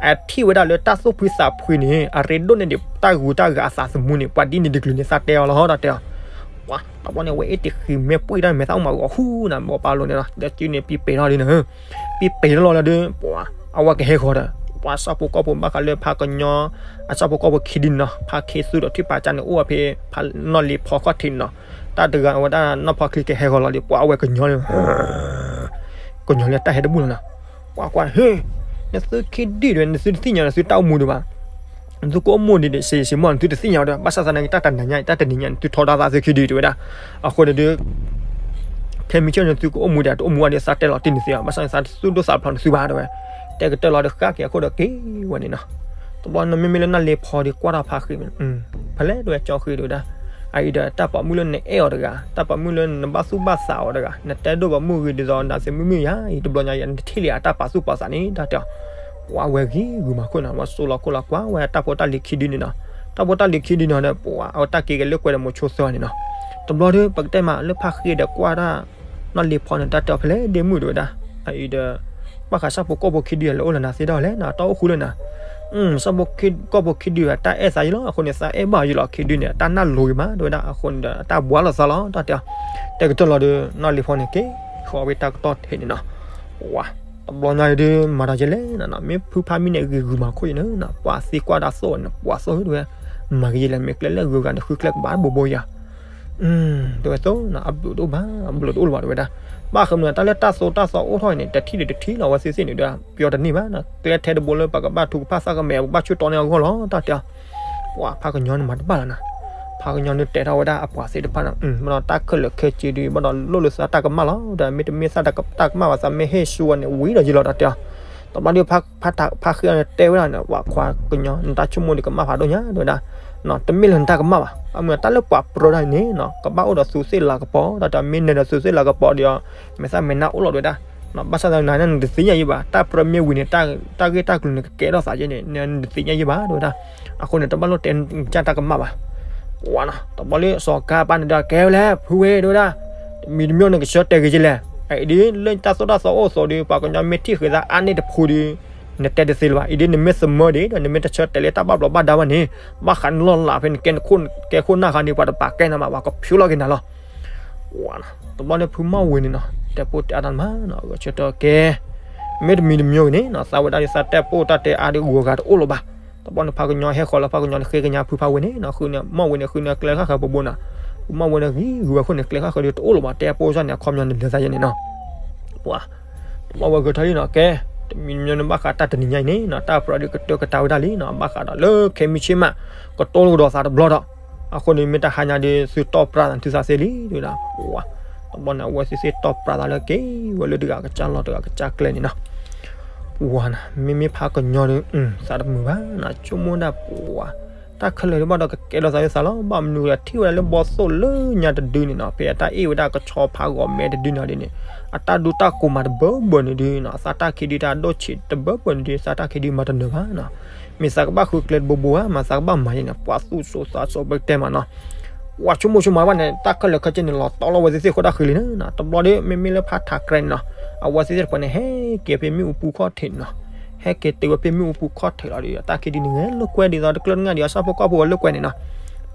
အထံၣ်ဝဲဒၣ်လၢတၢ်သူၣ်ဖှံသးဖှံန့ၣ် အရ့ဒိၣ်န့ၢ်ဒံးတၢ်ဂုၤတၢ်ဂၤအသးသမူန့ၣ် ပှၤဒ်န့ၣ်တကလုာ်န့ၣ် သးတဲအီၤလီၤ တၢ်တဲအီၤ, ပှၤ တဘျီန့ၣ် ဝဲအ့ၣ်တဃံးမဲာ်ပှံၢ်တၢ်မဲာ်သၣ်အိၣ်မးဂီၤဟူနၤ ဘီပာ်လိာ်န့ၣ်လီၤ ဒီးစုန့ၣ် ပံပ့ၤထီၣ်လံနၤဧၢ, ပံပ့ၤထီၣ်လီၤလၢဒုး ပှၤ အဝဲကဟဲဃီၤဒီး ပှၤဆၣ်ဖိကီၢ်ဖိဘၣ်ဃးလၢဖးကညီ အဆၣ်ဖိကီၢ်ဖိခံဒုန့ၣ်နီၤ, ဖးခ့သူဒီးထွံၣ်ပာ်ကၠါန့ၣ် အိၣ်ဝဲဖဲဖးနီၢ်လ့ဖီခီၣ်ထံးန့ၣ်နီၤ. တၢ်တဂၤဝဲဒၣ်နီၢ်ဖီချံကဟဲဃီၤလီၤဒီး ပှၤအဝဲကညီန့ၣ် ကညီလၢတၢ်ဟဲတဘူၣ်လီၤနီၤ. ပှၤကွၢ် ဟ့ၣ်, နသုခံဒုဒၣ်ဝဲ နသုတသ့ၣ်ညါ နသုတၢ်အိၣ်မူဒံးဘၣ်. နသုကအိၣ်မူဒံးဒီး စ့စ့မီၢ် နသုတသ့ၣ်ညါဝဲဒီး ဘၣ်ဆၣ်သနာ်က့ တၢ်တနံၤညါ တၢ်တနံၤညါ နသုထီဒါသးသုခံဒုဒၣ်ဝဲဒၣ်. အဃိန့ၣ်ဒီး ခဲမုၢ်ဆ့ၣ်န့ၣ် နသုကအိၣ်မူဒံး တအိၣ်မူဘၣ်ဒီး သးတဲလီၤတံၢ်နသုဘၣ်, ဘၣ်ဆၣ်သနာ်က့ သးတသူၣ်ဒိၣ်သးဖျိးနသုဘၣ်တဲဝဲ. တဲကတၢၢ်လီၤဒီးဃၣ်က့ၤအခိၣ်ဒီးက့ၤဝဲန့ၣ်နီၤ. တဘျီန့ၣ်မ့မ့ၢ်လၢနီၢ်လ့ဖီဒီးကွၢ်ထီၣ်ဖးဃ့, ဖဲလဲၣ်တဲဝဲကၠီဃ့ဒၣ်ဝဲဒၣ်. အအံၤဒီးတၢ်ပိာ်မုၣ်လၢနအဲၣ်အီၤတဂၤ, တၢ်ပိာ်မုၣ်လၢနဘၣ်သူၣ်ဘၣ်သးအီၤတဂၤ, နတဲဒိၣ်ပိာ်မုၣ်ဂ့ၤဒ်သိးနသ့မုၢ်မုၢ်ယါအံၤ တဘျီညါအံၤ နတထံၣ်လံအတၢ်ပာ်သူၣ်ပာ်သးန့ၣ် တၢ်တဲအီၤ. ပှၤဝဲဂ့ၤဂုာ်မၤခိၣ်နီၤ, ဝဲစိလီၤခိၣ်လီၤကွၢ်ဝဲတၢ်ဖိတၢ်လံၤခံဒုန့ၣ်နီၤ. တၢ်ဖိတၢ်လံၤခံဒုန့ၣ်ဒီး ပှၤအဝဲတၢ်က့ၤကလၢကွဲဒီးမိၤဆိသၢန့ၣ်နီၤ. တဘျီဒီး ပကတဲမးလၢဖးဃ့ဒီးကွၢ်တၢ် နီၢ်လ့ဖီန့ၣ် တၢ်တဲအီၤဖဲလဲၣ်ဒ့မုၣ်တဲဝဲဒၣ်. အအံၤဒီး ဘၣ်ဃးဆၣ်ဖိကီၢ်ဖိခံဒုအလဲၤအိၣ်လၢနၤသ့ဒီးလဲၣ်နီၤ, တၢ်အိၣ်ဃူလၢနၤ. ဆၣ်ဖိကီၢ်ဖိခံဒုအတၢ်အဲၣ်သးယံလီၤ, အဃိန့ၣ် သးအဲၣ်ဘၣ်ယံလီၤ, ခံဒုန့ၣ် အတၢ်နၢ်လိၤဂ့ၤမးတဲဝဲဒၣ်, အဃိန့ၣ်ဒီး အတၢ်ဘှါလီၤသးလီၤ တၢ်တဲအီၤ. တဲကတၢၢ်လီၤဒီး နီၢ်လ့ဖီန့ၣ်က့ၤဃီၤဝဲတၢ်ကတီၢ်ထဲန့ၣ်နီၤ. ပှၤ တဘျီညါအံၤဒီး မၤတၢ်ကဲလဲၣ်နီၤ, မ့ၢ်ဖုဖးမံန့ၣ် ဂ့ၤဂုာ်မၤခိၣ်အံၤန့ၣ်နီၤ, ပှၤသံကွၢ်တၢ်သိၣ်န့ၣ် ပှၤသိၣ်တဲဝဲ, မၤကယဲၢ်လဲၣ် မ့ၢ်ကျဲလဲၣ်ဂုၤဂၤန့ၣ် ဃုကျဲကဘၣ်တဘိဘိယၤ တဲဝဲသိၣ်နီၤ, အဘျုးတအိၣ်ဘၣ်, အဘျုးတအိၣ်လၢၤဘၣ်တဲဝဲဒၣ်. ဘၣ်ဃးမနုၤတၢ်လၢတၢ်သိတၢ်သီအိၣ်ထီၣ်အံၤန့ၣ် တထံၣ်ဒီးတထံၣ်လီၤ, အဝဲသ့ၣ်သ့ၣ်န့ၣ်ဒီး ပျီတန့ၢ်ဘၣ်နီၤ, ကျဲထဲတဘိလၢပကဘၣ်ထုကဖၣ်သၣ်ကမဲာ် ပကဘၣ်ဆူၣ်တီန့ၢ်အဂီၢ်လီၤ တၢ်တဲအီၤ. ပှၤဖးကညီန့ၣ်မၤတဘၣ်လီၤနီၤ. ဖးကညီန့ၣ်တဲထီၣ်ဝဲဒၣ်အပှၤသ့ၣ်တဖၣ်နီၤ, ဘၣ်ဒီးတၢ်ခဲလၢာ်ခဲဆ့ဒီး ဘၣ်ဒီးလိၣ်လၢသးတၢ်ကမၣ်လီၤ, ဒီးမ့တမ့ၢ်သးတၢ်ကမၣ်ဘၣ် သးမ့ၢ်ဟ့ၣ်ဆူၣ်ဝဲန့ၣ် ဝံၤဒီးယံလီၤ တၢ်တဲအီၤ. တဘျီဒီး ဖးဃ့အီၤန့ၣ်တဲဝဲဒၣ်န့ၣ်, ပှၤခွါကညီ နတၢ်ဆိကမိၣ်ဒီးကမၣ်ဖးဒိၣ်ညါတဲဝဲဒၣ်, တမ့ၢ်လၢနတၢ်ကမၣ်ဘၣ်, အမ့ၢ်တၢ်လၢပှၤပြၢတၢ်န့ၣ်နီၤ ကဘၣ်အိၣ်ဒီးသူးသ့ၣ်လၤကပီၤ, တၢ်တဲမ့ၢ်နၢၤဒီးသူးသ့ၣ်လၤကပီၤဒီး မဲာ်သၣ်မဲာ်နါအိၣ်လီၤတဲဝဲဒၣ်. ဘၣ်ဆၣ်သနာ်က့ နတသ့ၣ်ညါယံဘၣ်, တၢ်ပြၢမ့ၢ်ဝံၤန့ၣ် တၢ်ဂ့ၢ်တၢ်ကျိၤန့ၣ် ကကဲထီၣ်သးကဲန့ၣ် နတသ့ၣ်ညါယံဘၣ်တဲဝဲဒၣ်. အဃိန့ၣ် တဘၣ်လိၣ်တဲကၢ်တၢ်ကမၣ်ဘၣ်. ပှၤနီၤ တဘျီလၢစီၤကါပၢ်န့ၣ်ဒီးကဲဝဲလဲၣ် ဖုဝဲတဲဝဲဒၣ်, တမံၤတမံၤနကဆၢတဲာ်ဂ့ၤကဲလဲၣ်. အံၤဒ်လၢတၢ်သိၣ်တၢ်သီအိၣ်သိးဒီး ပှၤကညီမ့ၢ်ထံၣ်ဃုာ်သးအါန့ၢ်တဖိဒီး နတဲတသ့လၢၤဘၣ်. အံၤဒ်နမ့ၢ်သမၢဒံးဒီး နမ့ၢ်တဆၢတဲာ်လၢတၢ်ဘၣ်ဘျီးဘၣ်ဒါဘၣ်န့ၣ် ဘၣ်ဃးနလီၢ်လၤဖဲနကဲ ကဲခိၣ်နၢ်ဃါန့ၣ် ပှၤတပာ်ကဲနၤဘၣ် ပှၤကဖျိလီၤက့ၤနၤလီၤ. တဘျီန့ၣ်ဖုမီၢ်ဝ့ၤန့ၣ်နီၤ တဲပိၢ်တဲအါတၢ်မးနီၤ ဂဲၤဆၢထၢၣ်ကဲ, မ့ၢ်တမံၤတမံၤဂ့ၤန့ၣ်နီၤ သးဝဲဒၣ်ဒ်သး တဲပိၢ်တၢ်တဲအါဒီးဂီၤဂၤတအိၣ်လၢၤဘၣ်. တဘျီန့ၣ် ဖးကညီဟဲဃီၤလၢ ဖးကညီန့ၣ် ဃ့ကညးဖုဖးဝ့ၤန့ၣ်နီၤ ဃုန့ၣ် မီၢ်ဝ့ၤန့ၣ် ဃုန့ၣ်ကျဲဃၣ်ဃၢၤပူၤပူၤနီၤ. ဖုမီၢ်ဝ့ၤန့ၣ် ဂံၤဂုၤဝဲခိၣ်န့ၣ် ကျဲဃၣ်ဃၢၤဒီးတအိၣ်လၢၤဘၣ် တဲပိၢ်စၢ်န့ၣ် အခီပညီန့ၣ်လဲၤသးယဲန့ၣ်နီၤ. ပှၤ တဘျီဝဲဂဲၤထီၣ်လံနီၤ ကဲ, တမံၤတမံၤန့ၣ် ဘၣ်ဃးတၢ်တနံၤညါအံၤန့ၣ်နီၤ တၢ်ပြၢဒုးကတၢၢ်ကတၢၢ်ဝဲဒၣ်လံနီၤ ဘၣ်ဃးဒီးလၢခဲမုၢ်ဆ့ၣ်မး ကတိၤလိာ်ကဒီးသးတဘျီဒီး အဃိန့ၣ် မ့ၢ်တဟါညါဒီး သုတီၢ်ပြၢသးသုသးသ့လံ တဲဝဲဒၣ်. ပှၤ တဘျီန့ၣ် အဝဲသ့ၣ်သ့ၣ်တီၢ်ပြၢသးလၢက့ၤဝဲလၢတဂၤကစၢ်လီၢ်တဂၤကစၢ်ကျဲန့ၣ်နီၤ. ပှၤနီၤ မ့မ့ၢ်ဖးကညီဒီး သးတမုာ်ဘၣ်နီၤ ဆိကမိၣ်ဒၣ်ပှၤ တၢ်ခဲလၢာ်ဒ်ဘၣ်ဒီးကကဲထီၣ်သးလၢသးလီၤ ဘၣ်မနုၤလဲၣ် ထံၣ်ဝဲဒၣ်လၢဘီသိၣ်လၢညါတဒုန့ၣ်နီၤ ဖဲအတၢ်အ့ၣ်ဝဲဒၣ်ကဆီဖးဂီၤမဲတဒုန့ၣ်ဒ်န့ၣ် အတၢ်ဒူတၢ်ကိးမးတဘၢဘၢန့ၣ်ဒုနီၤ သးတၢ်ခံဒုတၢ်ဒိၣ်ဆံးတဘၢဘၢန့ၣ်ဒု သးတၢ်ခံဒုမၤတနၢၤဘၣ်နီၤ. မ့ၢ်သးကဘၣ်ဃုကျဲတဘိဘိဧါ မ့ၢ်သးကဘၣ်မၤယဲန့ၣ် ပှၤသူၣ်စိသးစိပကတဲမးနီၤ. ပှၤဆိကမိၣ်ဆိကမးဘၣ်န့ၣ် တၢ်ခဲလၢာ်ခဲဆ့န့ၣ် လီၤတီလီၤဝဲသ့ၣ်သ့ၣ်ဃိတၢ်ဃံလံန့ၣ်နီၤ တဘျီဒီး မ့မ့ၢ်လၢဖးထးကြဲန့ၣ်နီၤ အဝဲသ့ၣ်သ့ၣ်တဖၣ်န့ၣ် ဟဲက့ၤဖဲမ့ၣ်အူပူၤခီၣ်ထံးန့ၣ်နီၤ ဟဲက့ၤတုၤဝဲဖဲမ့ၣ်အူပူၤခီၣ်ထံးလီၤဒီး တၢ်ခံဒုန့ၣ်ဂဲၤလိာ်ကွဲဒ်သိးတကျၢၢ်တညၣ်ဒီး အဆၣ်ဖိကီၢ်ဖိဂဲၤလိာ်ကွဲန့ၣ်နီၤ.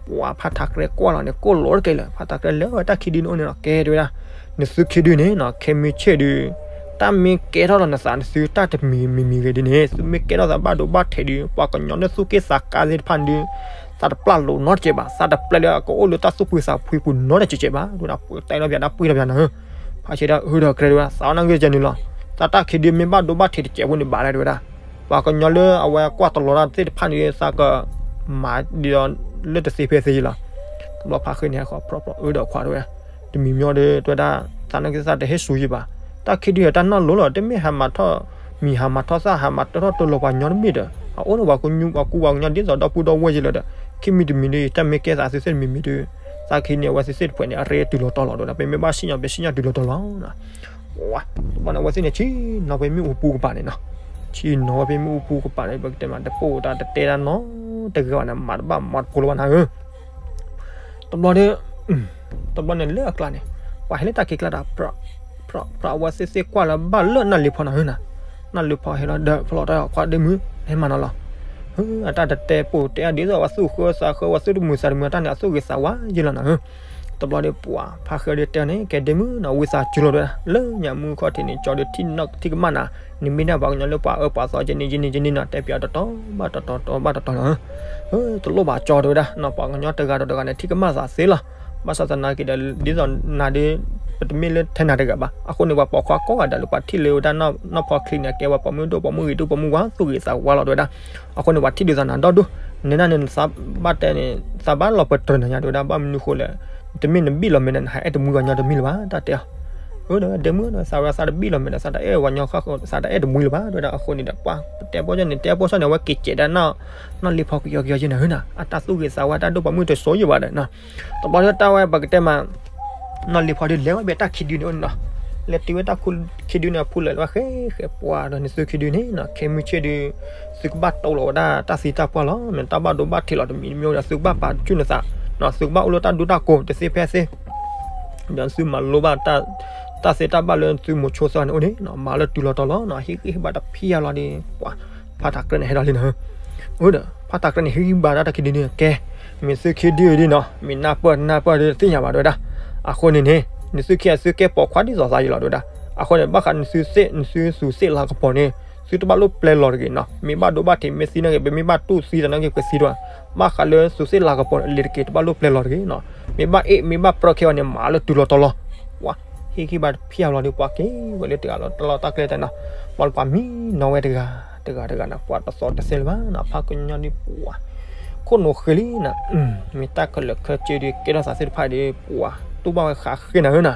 ပှၤဖးထးကြဲကွၢ်လီၤန့ၣ် ကိၣ်လိာ်တကဲလၢၤ ဖးထးကြဲလဲၤဝဲတၢ်ခံဒုန့ၣ်အိၣ်န့ၣ်နီၤ ကဲတဲဝဲဒၣ် နသုခံဒုန့ၣ်နီၤ ခဲမုၢ်ဆ့ၣ်ဒု တၢ်မ့ၢ်ကဲထီၣ်လီၤနသးနသုတၢ်တမံၤမံၤမံၤဂ့ၤဒ်န့ၣ် သုမ့ၢ်ကဲထီၣ်သးဘၣ်ဒိဘၣ်ထံးဒု ပှၤကညီလၢသူၣ်က့ၣ်သးကါသ့ၣ်တဖၣ်န့ၣ်ဒု သးတပျၢ်လိာ်နီတစဲးဘၣ် သးတပျဲလၢအကအိၣ်လၢတၢ်သူၣ်ဖှံသးဖှံပူၤနီတစဲးဘၣ် တဲဝဲဒၣ် ပှၤတဲလီၤပျးတၢ်ပှံၢ်လီၤပျးနီၤ ဖးဆဲးဒၣ်အၢဒီးကြဲးတဲဝဲဒၣ် သးအီၣ်နၢ်ဂ့ၢ်ကဲန့ၣ်လီၤ သးတၢ်ခံဒုမ့ၢ်ဘၣ်ဒိဘၣ်ထံးတစဲးဖိန့ၣ်ဘၣ်လဲၣ်တဲဝဲဒၣ် ပှၤကညီလၢအဝဲကွၢ်တလီၤတၢ်သ့ၣ်တဖၣ်န့ၣ် သးကမၤဒ်ဒီးလၢတသ့ဖဲသ့လီၤ တဘျီဖးဃ့န့ၣ်ဟဲဃီၤ ဖြီဖြီအၢဒီးခွါတဲဝဲ တမံၤမံၤဒီးတဲဝဲဒၣ် သးနာ်က့သးတဟ့ၣ်ဆူၣ်ယံဘၣ် တၢ်ခံဒုတၢ်နီၢ်လိၤလီၤ တမ့ၢ်ဟးမၤထီၣ်မံၤ ဟးမၤထီၣ်သၣ် ဟးမၤတၢထီၣ်တလီၤပှၤကညီတမ့ၢ်ဒီး အအိၣ်လၢပှၤကူပှၤကူပှၤကညီဒ်သိးဒီပုၢ်ဒီဝဲၢ်ယံလီၤဒီး ခံမံၤတမံၤဒီး တၢ်မ့ၢ်ကဲသးသုသ့ၣ်တမံၤမံၤဒီး သးခံန့ၣ် အဝဲသ့ၣ်သ့ၣ်တဖၣ်န့ၣ် အရ့တုၤလီၤတီၤလီၤဒီး ပမ့ၢ်ဘၣ်စံၣ်ညီၣ် ပစံၣ်ညီၣ်တုၤလီၤတီၤလီၤ ဝဲ တဘျီန့ၣ် အဝဲသ့ၣ်န့ၣ် ဆ့ၣ်နီၤဖဲမ့ၣ်အူပူၤကပၤန့ၣ်နီၤ, ဆ့ၣ်နီၤဖဲမ့ၣ်အူပူၤကပၤန့ၣ် ပကတဲမး တပိၢ်တၢ်တတဲတၢ်နီတဂၤဘၣ်န့ၣ် မၤတဘၣ်မၤတဖိလၢၤဘၣ်နၤဧၢ, တဘျီဒီး တဘျီန့ၣ်လၢအကျါန့ၣ် ပှၤဟဲလၢတၢ်ခံးကျါဒီး ဖြး အဝဲသ့ၣ်သ့ၣ်ကွၢ်လၢၤဘၣ်လၢနီၢ်လ့ဖီနၤဧၢနၤ, နီၢ်လ့ဖီဟဲလီၤဒီး ဖျိးတၢ်ခွါဒ့မုၣ် ဟဲမၤနီၤလီၤ, အတၢ်တတဲပိၢ်တဲအါဒ်သိး ပှၤသူၣ်ဃၢသးဃၢ ပှၤသူၣ်တမုာ်သးတမုာ်တၢ်န့ၣ် အသူၣ်ဂ့ၤသးဝါယံလီၤနၤဧၢ, တဘျီဒီးပှၤဖါဃဲဒီးတဲန့ၣ် ကဲဒ့မုၣ်နီၤ ဝံသးစူၤလီၤတဲဝဲဒၣ် လၢညါမုၢ်ခီၣ်ထံးန့ၣ် ကၠီဒီးထံၣ်ကမၣ်နၤ, နမ့ၢ်ဒၣ်ပှၤကညီလၢပှၤအၢပှၤသီကဲန့ၣ်ယန့ၣ်ယန့ၣ်နီၤ တဲပၠးတတီၤဘၣ်တတီၤတတီၤဘၣ်တတီၤလီၤ. တလိၣ်ဘၣ်ကၠီတဲဝဲဒၣ်နီၤ ပှၤကညီတဂၤဒီးတဂၤန့ၣ် ထံၣ်ကမၣ်သးသ့လီၤ. ဘၣ်ဆၣ်သနာ်က့ဒီး ဒ်သိးနၤဒီး ပတမ့ၢ်လၢထဲနၤတဂၤဘၣ်. အဃိန့ၣ် ပှၤပိာ်ခွါကိးဂၤဒဲးလၢပှၤထံၣ်လၢဝဲဒၣ်နီၢ်ဖီချံန့ၣ် ကဲပှၤပိာ်မုၣ်ဒိၣ်ပိာ်မုၣ်ဂ့ၤဒိၣ်ပိာ်မုၣ်ဝါသူၣ်ဂ့ၤသးဝါလီၤတဲဝဲဒၣ်. အဃိန့ၣ် ပှၤထံၣ်ဒုးသးနၤဒီဒူၣ်, နဲဒၣ်န့ၣ် နသးဘၣ်တဲန့ၣ် သးဘၣ်လီၤပတြၢၤနၤညါတဲဝဲဒၣ် ဘၣ်မနုၤဃိလဲၣ် တမ့ၢ်နဘံၣ်လီၤမဲာ်ဒီး နဟးအဲၣ်တမှံၤပှၤညီတမံၤလၢၤဘၣ် တၢ်တဲအီၤ. အၢ ဒီးဒ့မုၣ်ဒီး သးဝဲသးတဘံၣ်လီၤမဲာ်ဒီး သးတအဲၣ်ပှၤညီဃၣ်ဃၢၤ သးတအဲၣ်တမှံၤလၢၤဘၣ်တဲဝဲဒၣ်. အဃိန့ၣ်ဒီး ပှၤတဲပိာ်ကၠီန့ၣ် တဲပိာ်ကၠီန့ၣ် အဝဲက့ၤစဲးဒၣ်နီၢ်လ့ဖီကယီကယီယဲနၤဧၢနီၤ အတၢ်သူၣ်ဂ့ၤသးဝါတၢ်ဒိၣ်ပိာ်မုၣ်တစိၤယဲဘၣ်ဒီးနီၤ. တဘျီဒီးတၢ်ဝဲပကတဲမး နီၢ်လ့ဖီဒီး လဲၤဝဲဘၣ်တၢ်ခံဒုန့ၣ်အိၣ်န့ၣ်နီၤ. လဲၤတုၤဝဲတၢ်ခံဒုန့ၣ် အဖုလဲၤလီၤဃဲဃဲပှၤဒီးန့ၣ် သုခံဒုန့ၣ်နီၤ ခဲမုၢ်ဆ့ၣ်ဒု သုကဘၣ်တိလီၤဝဲဒၣ်တၢ်သံတၢ်ပှၢ်လီၤ. မ့ၢ်တၢ်ဘၣ်ဒိဘၣ်ထံးလီၤတမံၤတမံၤဒီး သုကဘၣ်ပာ်ဆူၣ်နသးနီၤ သုကဘၣ်အိၣ်လၢတၢ်ဒူတၢ်ကိးတသ့ဖဲသ့ ဒီးသုမၤလိဘၣ် တၢ်သ့တၢ်ဘၣ်လၢသုမိၤဆိသၢဂၤန့ၣ်အိၣ်န့ၣ်နီၤ မၤလၢတုၤလီၤတီၤလီၤနီၤ. ဟ့ၣ်ဂံၢ်ဟ့ၣ်ဘါတဖံးယါလီၤဒီး ပှၤဖါတၢ်ကြၢးန့ၣ်ဟဲဒီးလံနီၤ. အၢ ဒီးဖါတၢ်ကြၢးန့ၣ် ဟ့ၣ်ဂံၢ်ဘါဒၣ်တၢ်ခံဒုန့ၣ် ကဲ မ့ၢ်သုခံဒုဒ်နီၤ မ့ၢ်နၢ်ပၢၢ်တနၢ်ပၢၢ်ဒီးတသ့ၣ်ညါဘၣ်တဲဝဲဒၣ်. အဃိန့ၣ်န့ၣ် နသုခံဂၤသုကဲပိာ်ခွါဒ်သိးသးယံၤလီၤတဲဝဲဒၣ်. အဃိန့ၣ် ဘၣ်ဃးနသုသ့ၣ် နသုသူးသ့ၣ်လၤကပီၤန့ၣ် သုတဘၣ်လိၣ်ပျဲလီၤတဂ့ၤနီၤ. မ့ၢ်ဘၣ်ဒိဘၣ်ထံးမ့ၢ်သံန့ၣ်ဂ့ၤ ပမ့ၢ်ဘၣ်တူၢ်သံသးန့ၣ်ဂ့ၤ ပသံတဂ့ၤ. ဘၣ်ဃးလၢသူးသ့ၣ်လၤကပီၤန့ၣ် အလံၤတက့ၢ် တဘၣ်လိၣ်ပျဲလီၤတဂ့ၤနီၤ. မ့ၢ်ဘၣ်အ့ၣ် မ့ၢ်ဘၣ်ပြၢခဲအီၤန့ၣ် မၤလၢတုၤလီၤတီၤလီၤ. ပှၤဟ့ၣ်ဂံၢ်ဘါတဖံးယါလီၤဒီး ပှၤက့ၤဝဲလၢတဂၤလီၤတၢ်လီၢ်တၢ်ကျဲတၢ်နီၤ. ပှၤလၢပှၤမံနီၤဝဲတဂၤ တဂၤတဂၤန့ၣ် ပှၤတသီတသဲလၢၤဘၣ်နီၤ ဖးကညီဒ်ပှၤ ခိၣ်နူာ်ဃ့လံနီၤ. မ့ၢ်တၢ်ခဲလၢာ်ခဲဆ့ဒီး ကဲထီၣ်သးသ့ၣ်တဖၣ်ဒီး ပှၤတူၢ်ဘၣ်ဝဲဃးဃ့နၤဧၢနီၤ.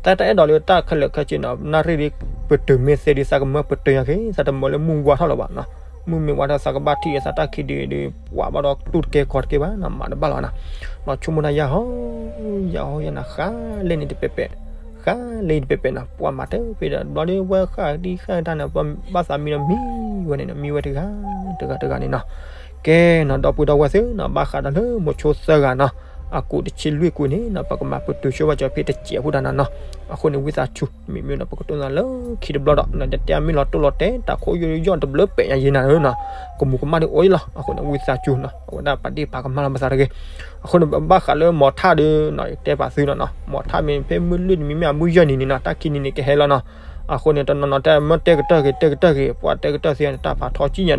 တၢ်တအဲၣ်ဒိးလၢတၢ်ခဲလၢာ်ခဲဆ့နီၤ နၣ်ရံၣ်ဒီး ပတုာ်မ့ၢ်သ့ဒီး သးကမၢပတုာ်ညါက့ၤ သးတမၢလၢမုၢ်ဝါထီၣ်လၢၤဘၣ်နီၤ. မုၢ်မ့ၢ်ဝါထီၣ် သးကဘၣ်ထံၣ်အသးတၢ်ခံဒုဒီး ပှၤဘၣ်ဒီးတူၢ်တကဲကီတကဲဘၣ်နီၤ မၤတဘၣ်လီၤနီၤ. ဒီးဆိကမိၣ်တၢ်ယၢ်ဟီ ယၢ်ဟီယၢ်နၤ ဃးလဲၣ်န့ၣ်တပဲာ်ပဲာ် ဃးလဲၣ်တပဲာ်ပဲာ်နီၤ. ပှၤမၤတပ့ၤဒီး ဘျီဒီးဝဲဃၣ်ဒံဃၣ်တၢ်န့ၣ် ပဘၣ်သးမံဒီးမံဝဲန့ၣ်နီၤ မံဝဲတဂၤ တဂၤတဂၤန့ၣ်နီၤ. ကဲနီၤ ဒီပုၢ်ဒီဝဲၢ်သ့ၣ်နီၤ ဘၣ်ဃးဒီးလၢမိၤဆိသၢဂၤနီၤ အကူးတဆံလွံၢ်ကွံာ်န့ၣ်နီၤ ပကမၤပတုာ်ဆိဘၣ်ကၠီဖဲတစဲးဖိတၢ်နီၤနီၤ. အဃိန့ၣ် ဝံသးစူၤ မ့မ့ၢ်ဒီး ပကတိၢ်သးလၢခံတဘျီဒီး နတတဲအမ့ၢ်လီၤတိၢ်လီၤတဲာ် တၢ်ခိၣ်ယိယိၣ်တဘျုးပဲာ်ညါယဲနၤဧၢနီၤ. ကမူၤကမၣ်ဒ်အိၣ်အံၤလီၤ. အဃိန့ၣ် ဝံသးစူၤနီၤ အဝဲဒၣ်ပာ်ဒ့ၣ်ပာ်ကမၣ်လီၤပသးတဂ့ၤ. အဃိန့ၣ် ဘၣ်ဃးလၢမီၤထၣ်ဒီးနီၤ တဲပာ်သုနီၤနီၤ မီၤထၣ်မ့ၢ်ဖဲမုၢ်လွံၢ်တမံၤမ့ၢ်အမုၢ်ယဲၢ်နံၤန့ၣ်နီၤ တၢ်ခံနံၤန့ၣ်ကဟဲလီၤနီၤ. အဃိန့ၣ် တနီၤနီၤတဲမ့ၢ်တဲကတၢၢ်ဂ့ၤ တဲကတၢၢ်ဂ့ၤ ပှၤတဲကတၢၢ်သ့န့ၣ် တၢ်ဖးထီကံၣ်ညါဒီးနီၤ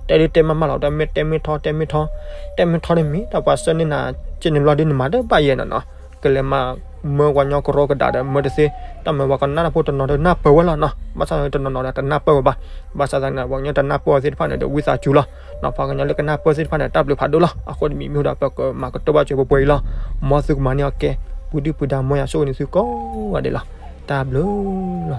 တဲဒ်တဲမးမးလီၤ တဲမ့ၢ်တဲမ့ၢ်ထီ တဲမ့ၢ်ထီ တဲမ့ၢ်ထီန့ၣ်မ့ၢ် တၢ်ပှၤဆှၢန့ၢ်နၤ က့န့ၣ်ဘျီဒ်န့ၣ် မၤတဘၣ်ယဲနီၤနီၤ ကလဲၤမၤမၢပှၤကညီကရိကဒးဒီး မၢတသ့ တၢ်မၢပှၤကနၣ်တၢ်ဖိတနီၤဒီးနၢ်ပၢၢ်ဝဲလီၤနီၤ. ဘၣ်ဆၣ်တနီၤနီၤဒီးတနၢ်ပၢၢ်ဝဲဘၣ်. ဘၣ်ဆၣ်သနာ်က့ ပှၤကညီတနၢ်ပၢၢ်ဝဲသ့ၣ်တဖၣ်န့ၣ်ဒီး ဝံသးစူၤလီၤ.ပှၤကညီလၢကနၢ်ပၢၢ်သ့ၣ်တဖၣ်န့ၣ် တၢ်ဘျုးဖးဒိၣ်လီၤ. အဃိန့ၣ်မ့မ့ၢ်ဒီး ပကမၤကတိၢ်ဘၣ်စၢၤပှဲၤပှဲၤအံၤလီၤ. မ်သုကမၤန့ၢ်အီၤကဲ ပူၤဒုၣ်ပူၤဒါ မ်ယွၤဆိၣ်ဂ့ၤန့ၢ်သုကိးဂၤဒဲးလီၤ. တၢ်ဘျုးလီၤ.